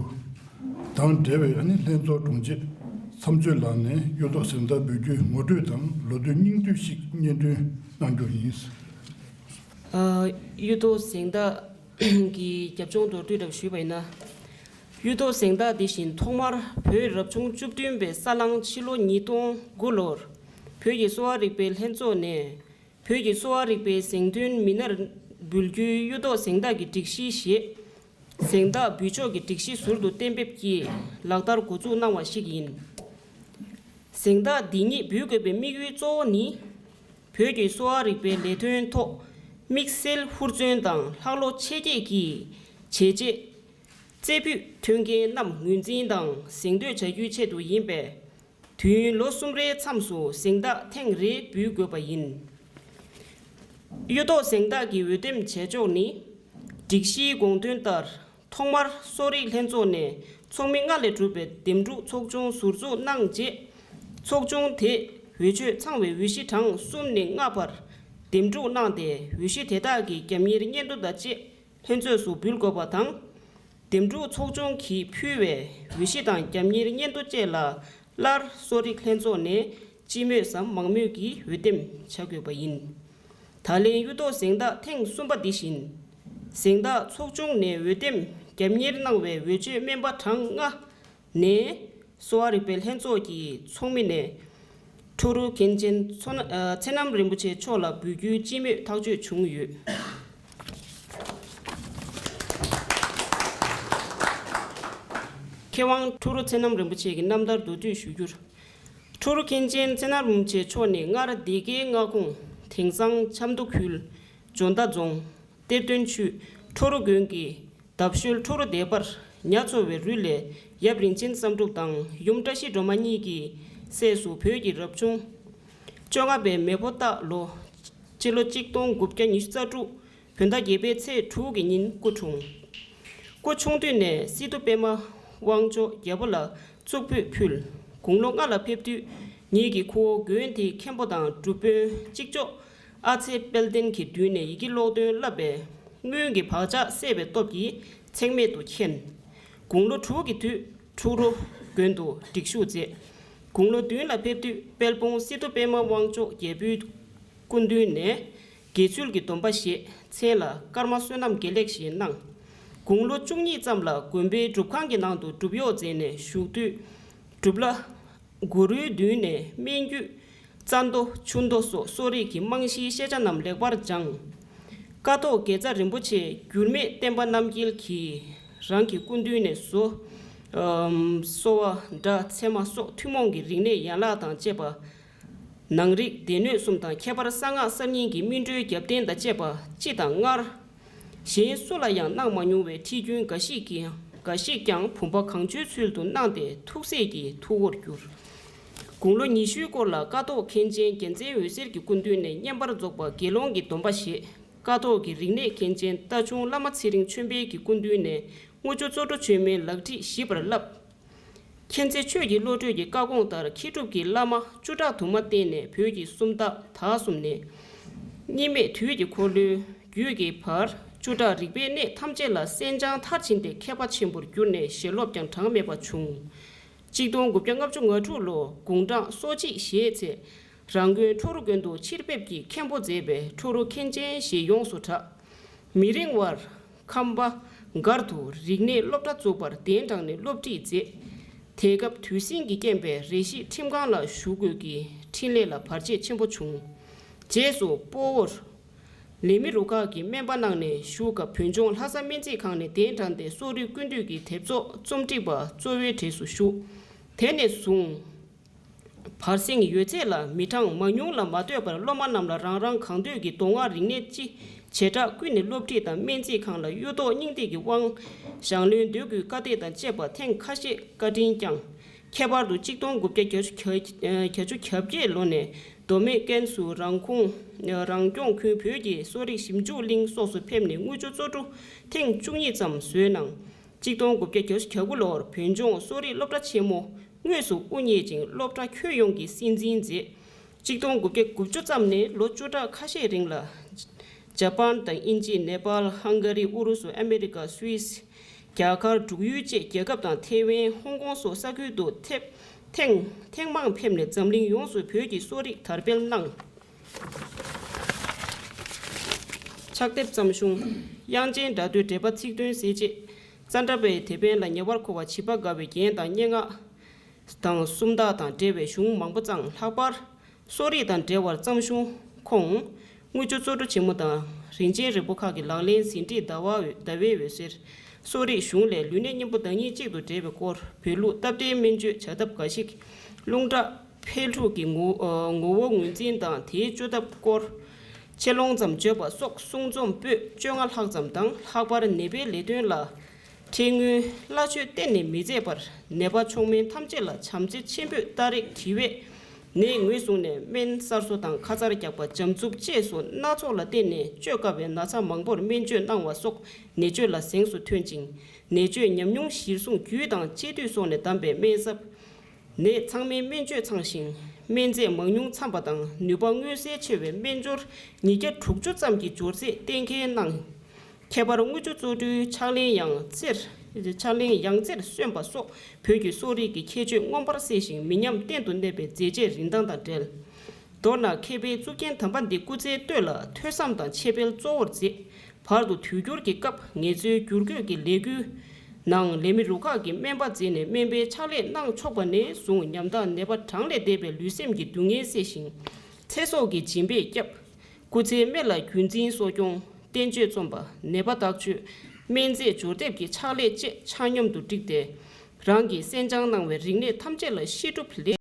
དང་འབྲེལ་བའི་ཨ་ནི་ལྷན་ཚོགས་དྲུང་ཆེ་མཚམས་གཅོད་ལགས་ནས་གཡུ་ཐོག་གཟེངས་རྟགས་འབུལ་རྒྱུའི་ངོ་སྤྲོད་དང་ལོ་དུས་སྙིང་བསྡུས་ཤིག་སྙན་སྒྲོན་གནང་རྒྱུ་ཡིན། ཨ། གཡུ་ཐོག་གཟེངས་རྟགས་ཀྱི་རྒྱབ་ལྗོངས་མདོར་བསྡུས་འདྲ་ཞུས་པ་ཡིན་ན། གཡུ་ཐོག་གཟེངས་རྟགས་འདི་བཞིན་ཐོག་མར་བོད་རབ་བྱུང་བཅུ་བདུན་པའི་ས་གླང་ཕྱི་ལོ་ཉིས་སྟོང་དགུ་ལོར་བོད་ཀྱི་གསོ་བ་རིག་པའི་ལྷན་ཚོགས་ནས་བོད་ཀྱི་གསོ་བ་རིག་པའི་གཟེངས་ཐོན་མི་སྣར་འབུལ་རྒྱུའི་གཡུ་ཐོག་གཟེངས་རྟགས་ཀྱི་སྒྲིག་གཞི་ཞེས་གཟེངས་རྟགས་འབུལ་ཕྱོགས་ཀྱི་སྒྲིག་གཞི་ཟུར་དུ་གཏན་འབེབས་ཀྱིས་ལག་བསྟར་འགོ་འཛུགས་གནང་བ་ཞིག་ཡིན། གཟེངས་རྟགས་འདི་ཉིད་འབུལ་དགོས་པའི་དམིགས་ཡུལ་གཙོ་བོ་ནི། བོད་ཀྱི་གསོ་བ་རིག་པའི་ལས་དོན་ཐོག་དམིགས་བསལ་ཧུར་བརྩོན་དང་ལྷག་བློ་ཆེ་བསྐྱེད་ཀྱིས་བྱས་རྗེས་རྩེ་ཕུད་ཐོན་མཁན་རྣམས་ངོས་འཛིན་དང་གཟེངས་བསྟོད་བྱ་རྒྱུའི་ཆེད་དུ་ཡིན་པས། དུས་ཡུན་ལོ་གསུམ་རེའི་མཚམས་སུ་གཟེངས་རྟགས་ཐེངས་རེ་འབུལ་དགོས་པ་ཡིན། གཡུ་ཐོག་གཟེངས་རྟགས་ཀྱི་འོས་འདེམས་བྱེད་ཕྱོགས་ནི། སྒྲིག་གཞིའི་དགོངས་དོན་ལྟར། ཐོག་མར་གསོ་རིག་ལྷན་ཚོགས་ནས་ཚོགས་མི་ལྔ་ལས་གྲུབ་པའི་འདེམས་སྒྲུག་ཚོགས་ཆུང་ཟུར་འཛུགས་གནང་རྗེས། ཚོགས་ཆུང་དེས་འོས་ཆོས་ཚང་བའི་འོས་གཞི་གྲངས་གསུམ་ནས་ལྔ་བར་འདེམས་སྒྲུག་གནང་སྟེ། འོས་གཞི་དེ་དག་གི་རྒྱབ་གཉེར་སྙན་ཐོ་དང་བཅས་ལྷན་ཚོགས་སུ་འབུལ་དགོས་པ་དང་། འདེམས་སྒྲུག་ཚོགས་ཆུང་གིས་ཕུལ་བའི་འོས་གཞི་དང་རྒྱབ་གཉེར་སྙན་ཐོ་བཅས་ལ། སླར་གསོ་རིག་ལྷན་ཚོགས་ནས་སྤྱི་མོས་སམ་མང་མོས་ཀྱིས་འོས་འདེམས་བྱ་དགོས་པ་ཡིན། ད་ལན་གཡུ་ཐོག་གཟེངས་རྟགས་ཐེངས་གསུམ་པ་འདི་བཞིན། གཟེངས་རྟགས་ཚོགས་ཆུང་ནས་འོས་འདེམས་རྒྱབ་གཉེར་གནང་བའི་འོས་ཆོས་སྨན་པ་གྲངས་ལྔ་ནས། གསོ་བ་རིག་པའི་ལྷན་ཚོགས་ཀྱི་ཚོགས་མི་ནས། ཁྲོ་རུ་མཁན་ཆེན་མཚོ་སྣ་ཨ་ཚེ་རྣམ་རིན་པོ་ཆེ་མཆོག་ལ་འབུལ་རྒྱུའི་སྤྱི་མོས་ཐག་གཅོད་བྱུང་ཡོད། མཁས་དབང་ཁྲོ་རུ་ཚེ་རྣམ་རིན་པོ་ཆེ་གི་རྣམ་ཐར་མདོར་བསྡུས་ཞུ་རྒྱུར། ཁྲོ་རུ་མཁན་ཆེན་ཚེ་རྣམ་རིན་པོ་ཆེ་མཆོག་ནི་སྔར་སྡེ་དགེའི་མངའ་ཁོངས་དེང་སང་ཆབ་མདོ་ཁུལ་ཇོ་མདའ་རྫོང་གཏེར་སྟོན་ཆུས་ཁྲོ་རུ་དགོན་གྱི་འདབས་ཤོལ་ཁྲོ་རུ་སྡེ་པར་ཉ་ཚོ་བའི་རུས་ལས་ཡབ་རིན་ཆེན་བསམ་གྲུབ་དང་ཡུམ་བཀྲ་ཤིས་སྒྲོལ་མ་གཉིས་ཀྱི་སྲས་སུ་བོད་ཀྱི་རབ་བྱུང་བཅོ་ལྔ་པའི་མེ་ཕོ་སྟག་ལོ། སྤྱི་ལོ་གཅིག་སྟོང་དགུ་བརྒྱ་ཉི་ཤུ་རྩ་དྲུག་བོད་ཟླ་བརྒྱད་པའི་ཚེས་དྲུག་གི་ཉིན་སྐུ་འཁྲུངས། སྐུ་ཆུང་དུས་ནས་སི་ཏུ་པད་མ་དབང་ཕྱུག་རྒྱལ་པོ་ལ་གཙུག་ཕུད་ཕུལ། དགུང་ལོ་ལྔ་ལ་ཕེབས་དུས་ཉིད་ཀྱི་ཁུ་བོ་དགོན་དེའི་མཁན་པོ་དང་སྒྲུབ་དཔོན་གཅིག་ལྕོགས་ཨ་ཚེ་དཔལ་ལྡན་གྱི་མདུན་ནས་ཡི་གེ་ཀློག་འདོན་བསླབས་པས་སྔོན་གྱི་བག་ཆགས་སད་པའི་སྟོབས་ཀྱིས་ཚེགས་མེད་དུ་མཁྱེན། དགུང་ལོ་དྲུག་གི་དུས་ཁྲོ་རུ་ དགོན་དུ་སྒྲིག་ཞུགས་མཛད། དགུང་ལོ་བདུན་ལ་ཕེབས་དུས་དཔལ་སྤུངས་སི་ཏུ་པད་མ་དབང་ཕྱུག་རྒྱལ་པོའི་སྐུ་མདུན་ནས་དགེ་ཚུལ་གྱི་སྡོམ་པ་བཞེས། མཚན་ལ་ཀརྨ་བསོད་ནམས་དགེ་ལེགས་ཞེས་གནང་། དགུང་ལོ་བཅུ་གཉིས་ཙམ་ལ་དགོན་པའི་སྒྲུབ་ཁང་གི་ནང་དུ་སྒྲུབ་གཡོག་མཛད་ནས་བཞུགས་དུས། སྒྲུབ་བླ་གུ་རུའི་མདུན་ནས་སྨན་རྒྱུད་རྩ་མདོ་ཆུ་མདོ་སོགས་གསོ་རིག་གི་རྨང་གཞིའི་ཤེས་བྱ་རྣམས་ལེགས་པར་སྦྱངས། ཀཿཐོག་དགེ་རྩ་རིན་པོ་ཆེ་འགྱུར་མེད་བསྟན་པ་རྣམ་རྒྱལ་གྱིས་རང་གི་སྐུ་མདུན་ནས་བཟོ། ཨམ། གསོ་བ་སྒྲ་ཚད་མ་སོགས་ཐུན་མོང་གི་རིག་གནས་ཡན་ལག་དང་བཅས་པ། ནང་རིག་སྡེ་སྣོད་གསུམ་དང་ཁྱད་པར་གསང་སྔགས་གསར་རྙིང་གི་སྨིན་གྲོལ་རྒྱབ་རྟེན་དང་བཅས་པ་སྤྱི་དང་སྔར། གཞན་སུ་ལ་ཡང་གནང་མ་མྱོང་བའི་ཁྲིད་རྒྱུན་འགའ་ཞིག་གིས་འགའ་ཞིག་ཀྱང་བུམ་པ་གང་བྱོའི་ཚུལ་དུ་གནང་སྟེ་ཐུགས་སྲས་ཀྱི་ཐུ་བོར་གྱུར། དགུང་ལོ་ཉི་ཤུའི་སྐོར་ལ་ཀཿཐོག་མཁན་ཆེན་རྒྱལ་མཚན་འོད་ཟེར་གྱི་སྐུ་མདུན་ནས་བསྙེན་པར་རྫོགས་པ་དགེ་སློང་གི་སྡོམ་པ་བཞེས། ཀཿཐོག་གི་རིག་གནས་མཁན་ཆེན་རྟ་ཆུང་བླ་མ་ཚེ་རིང་ཆོས་འཕེལ་གྱི་སྐུ་མདུན་ནས་དངུལ་ཆུ་གཙོ་བྲོ་ཆོས་མིན་ལག་ཁྲིད་ཞིབ་པར་བསླབས། མཁྱེན་བརྩེ་ཆོས་ཀྱི་བློ་གྲོས་ཀྱི་བཀའ་དགོངས་ལྟར་མཁས་གྲུབ་ཀྱི་བླ་མ་བཅུ་ཕྲག་དུ་མ་བསྟེན་ནས་བོད་ཀྱི་སུམ་རྟགས་དག་གསུམ་ནས། གཉིས་མེད་དུས་ཀྱི་འཁོར་ལོའི་རྒྱུད་ཀྱི་བར་བཅུ་ཕྲག་རིག་པའི་གནས་ཐམས་ཅད་ལ་གསན་སྦྱང་མཐར་ཕྱིན་ཏེ་མཁས་པ་ཆེན་པོར་གྱུར་ནས་ཞལ་སློབ་ཀྱང་གྲངས་མེད་པ་བྱུང་། གཅིག་སྟོང་དགུ་བརྒྱ་ལྔ་བཅུ་ང་དྲུག་ལོ་དགུང་གྲངས་སོ་གཅིག་བཞེས་ཚེ། རང་དགོན་ཁྲོ་རུ་དགོན་དུ་ཕྱིར་ཕེབས་ཀྱིས་མཁན་པོ་མཛད་པས་ཁྲོ་རུ་མཁན་ཆེན་ཞེས་ཡོངས་སུ་གྲགས། མི་རིང་བར་ཁམས་པ་སྒར་དུ་རིག་གནས་སློབ་གྲྭ་བཙུགས་པར་གདན་དྲངས་ནས་སློབ་ཁྲིད་མཛད། དེ་སྐབས་དུས་ཟིང་གིས་རྐྱེན་པས་རེ་ཞིག་ཁྲིམས་ཁང་ལ་བཞུགས་དགོས་ཀྱི་འཕྲིན་ལས་ལ་བར་ཆད་ཆེན་པོ་བྱུང་། རྗེས་སུ་སྤོ་བོར་ལས་མི་རུ་ཁག་གི་སྨན་པ་གནང་ནས་བཞུགས་སྐབས་བོད་ལྗོངས་ལྷ་ས་སྨན་རྩིས་ཁང་ནས་གདན་དྲངས་ཏེ་གསོ་རིག་ཀུན་བཏུས་ཀྱི་དེབ་ཚོགས་རྩོམ་སྒྲིག་པ་གཙོ་བོའི་གྲས་སུ་ཞུགས། དེ་ནས་བཟུང་། བར་གསེང་ཡོད་ཚད་ལ་མི་གྲངས་མང་ཉུང་ལ་མ་ལྟོས་པར་སློབ་མ་རྣམས་ལ་རང་རང་གང་འདོད་ཀྱི་མདོ་སྔགས་རིག་གནས་སྤྱི་བྱེ་བྲག་ཀུན་ནས་སློབ་ཁྲིད་དང་སྨན་རྩིས་ཁང་ལ་གཡུ་ཐོག་སྙིང་ཐིག་གི་དབང་། ཞང་བློན་འདོད་དགུའི་བཀའ་གཏད་དང་བཅས་པ་ཐེངས་ཁ་ཤས་བཀའ་དྲིན་བསྐྱངས། ཁྱད་པར་དུ་གཅིག་སྟོང་དགུ་བརྒྱ་གྱ་བཅུ་གྱ་བཅུ་གྱ་བརྒྱད་ལོ་ནས་མདོ་སྨད་ཀན་སུའུ་རང་ཁོངས་རང་སྐྱོང་ཁུལ་བོད་ཀྱི་གསོ་རིག་ཞིབ་འཇུག་གླིང་སོགས་སུ་ཕེབས་ནས་དངུལ་ཆུ་གཙོ་གྲོ་ཐེངས་བཅུ་གཉིས་ཙམ་བཟོས་གནང་། གཅིག་སྟོང་དགུ་བརྒྱ་གྱ་དགུ་ལོར་བོད་ལྗོངས་གསོ་རིག་སློབ་གྲྭ་ཆེན་མོ་དངོས་སུ་དབུ་བརྙེས་ཤིང་སློབ་གྲྭ་ཁྱོན་ཡོངས་ཀྱི་སྲིད་འཛིན་མཛད། གཅིག་སྟོང་དགུ་བརྒྱ་དགུ་བཅུ་ཙམ་ནས་ལོ་བཅུ་ཕྲག་ཁ་ཤས་རིང་ལ། ཇ་པན་དང་དབྱིན་ཇི། ནེ་པཱལ། ཧང་ག་རི། ཨུ་རུ་སུ། ཨ་མེ་རི་ཀ། སུད་སི། རྒྱ་གར་འབྲུག་ཡུལ་བཅས་རྒྱལ་ཁབ་དང་ཐེ་ཝན། ཧོང་ཀོང་སོགས་ས་ཁུལ་དུ་ཐེབས་ཐེངས་ཐེངས་མང་ཕེབས་ནས་འཛམ་གླིང་ཡོངས་སུ་བོད་ཀྱི་གསོ་རིག་དར་སྤེལ་གནང་། ཕྱག་དེབ་བརྩམས་གཞུང་། དབྱངས་ཅན་སྒྲ་སྡུད་འགྲེལ་པ་ཚིག་དོན་གསལ་བྱེད། ཙནྡྲ་པའི་དེད་དཔོན་ལ་ཉེ་བར་མཁོ་བ་བྱིས་པ་དགའ་བའི་རྒྱན་དང་སྙན་ངག་དང་སུམ་རྟགས་དང་འབྲེལ་བའི་གཞུང་མང་པོ་བརྩམས། ལྷག་པར་གསོ་རིག་དང་འབྲེལ་བར་བརྩམས་གཞུང་ཁོངས། དངུལ་ཆུ་གཙོ་གྲོ་ཆེན་མོ་དང་རིན་ཆེན་རིལ་བུ་ཁག་གི་ལག་ལེན་ཟིན་བྲིས་ཟླ་བ་འོད་ཟླ་བའི་འོད་ཟེར། གསོ་རིག་གཞུང་ལས་ལུས་གནད་གཉེན་པོ་བདག་ཉིད་གཅིག་ཏུ་འབྲེལ་བའི་སྐོར། བོད་ལུགས་སྟབས་བདེའི་སྨན་བཅོས་བྱ་ཐབས་འགའ་ཞིག། རླུང་ཁྲག་འཕེལ་འཁྲུག་གི་ངོ་ངོ་བོ་ངོས་འཛིན་དང་དེའི་བཅོས་ཐབས་སྐོར། ཆེ་ལོང་ཙམ་བརྗོད་པ་སོགས་གསུང་རྩོམ་པོད་བཅོ་ལྔ་ལྷག་ཙམ་དང་། ལྷག་པར་ནད་པའི་ལས་དོན་ལ་འཕྲལ་སྔོན་སླ་བཅོས་གཏན་ནས་མི་མཛད་པར། ནད་པ་མཆོག་དམན་ཐམས་ཅད་ལ་བྱམས་བརྩེ་ཆེན་པོས་ལྟ་རེ་དྲི་བས་ནད་ངོས་བཟུང་ནས་སྨན་གསར་བཟོ་དང་ཁ་མཚར་རྒྱག་པ། འཇམ་རྩུབ་བཅས་སོགས་སྣ་ཚོགས་ལ་བརྟེན་ནས་བཅོས་དཀའ་བའི་ན་ཚ་མང་པོར་སྨན་བཅོས་གནང་བ་སོགས་ནད་བཅོས་ལ་གཟེངས་སུ་ཐོན་ཅིང་། ནད་བཅོས་ཉམས་མྱོང་གཞིར་བཟུང་རྒྱུས་དང་གཅེས་བཏུས་སོགས་ནས་བདམས་པའི་སྨན་ཟབ། ནད་ཚང་མའི་སྨན་བཅོས་ཚང་ཞིང་། སྨན་རྫས་མང་ཉུང་འཚམ་པ་དང་ནུས་པ་མངོན་གསལ་ཆེ་བའི་སྨན་སྦྱོར་ཉིས་བརྒྱ་དྲུག་ཅུ་ཙམ་གྱི་སྦྱོར་ཚད་གཏན་འཁེལ་གནང་། ཁྱད་པར་དངུལ་ཆུ་གཙོ་གྲོའི་ཕྱག་ལེན་ཡང་རྩེར། ཕྱག་ལེན་ཡང་རྩེར་སོན་པ་སོགས་བོད་ཀྱི་གསོ་རིག་གི་ཁྱད་ཆོས་མངོན་པར་གསལ་ཞིང་མི་ཉམས་བརྟན་དུ་གནས་པའི་མཛད་རྗེས་རིན་ཐང་དང་འབྲེལ། མདོར་ན་མཁས་པའི་གཙུག་རྒྱན་དམ་པ་འདི་སྐུ་ཚེའི་སྟོད་ལ་ཐོས་བསམ་དང་འཆད་སྤེལ་གཙོ་བོར་མཛད། བར་དུ་དུས་འགྱུར་གྱི་སྐབས་ངལ་རྩོལ་བསྒྱུར་བཀོད་ཀྱི་ལས་འགུལ་ནང་ལས་མི་རུ་ཁག་གི་སྨན་པ་མཛད་ནས་སྨན་པའི་ཕྱག་ལས་གནང་ཆོག་པ་ནས་བཟུང་ཉམ་ཐག་ནད་པ་གྲངས་ལས་འདས་པའི་ལུས་སེམས་ཀྱི་སྡུག་བསྔལ་སེལ་ཞིང་། ཚེ་སྲོག་གི་སྦྱིན་པས་བསྐྱབས། སྐུ་ཚེའི་སྨད་ལ་བརྒྱུད་འཛིན་གསོ་སྐྱོང་། བསྟན་བཅོས་རྩོམ་པ། ནད་པ་བརྟག་བཅོས། སྨན་རྫས་སྦྱོར་སྡེབ་ཀྱི་ཕྱག་ལས་བཅས་ཆ་སྙོམས་དུ་བསྒྲིགས་ཏེ། རང་གིས་གསན་སྦྱང་གནང་བའི་རིག་གནས་ཐམས་ཅད་ལ་བཤད་སྒྲུབ་ལས།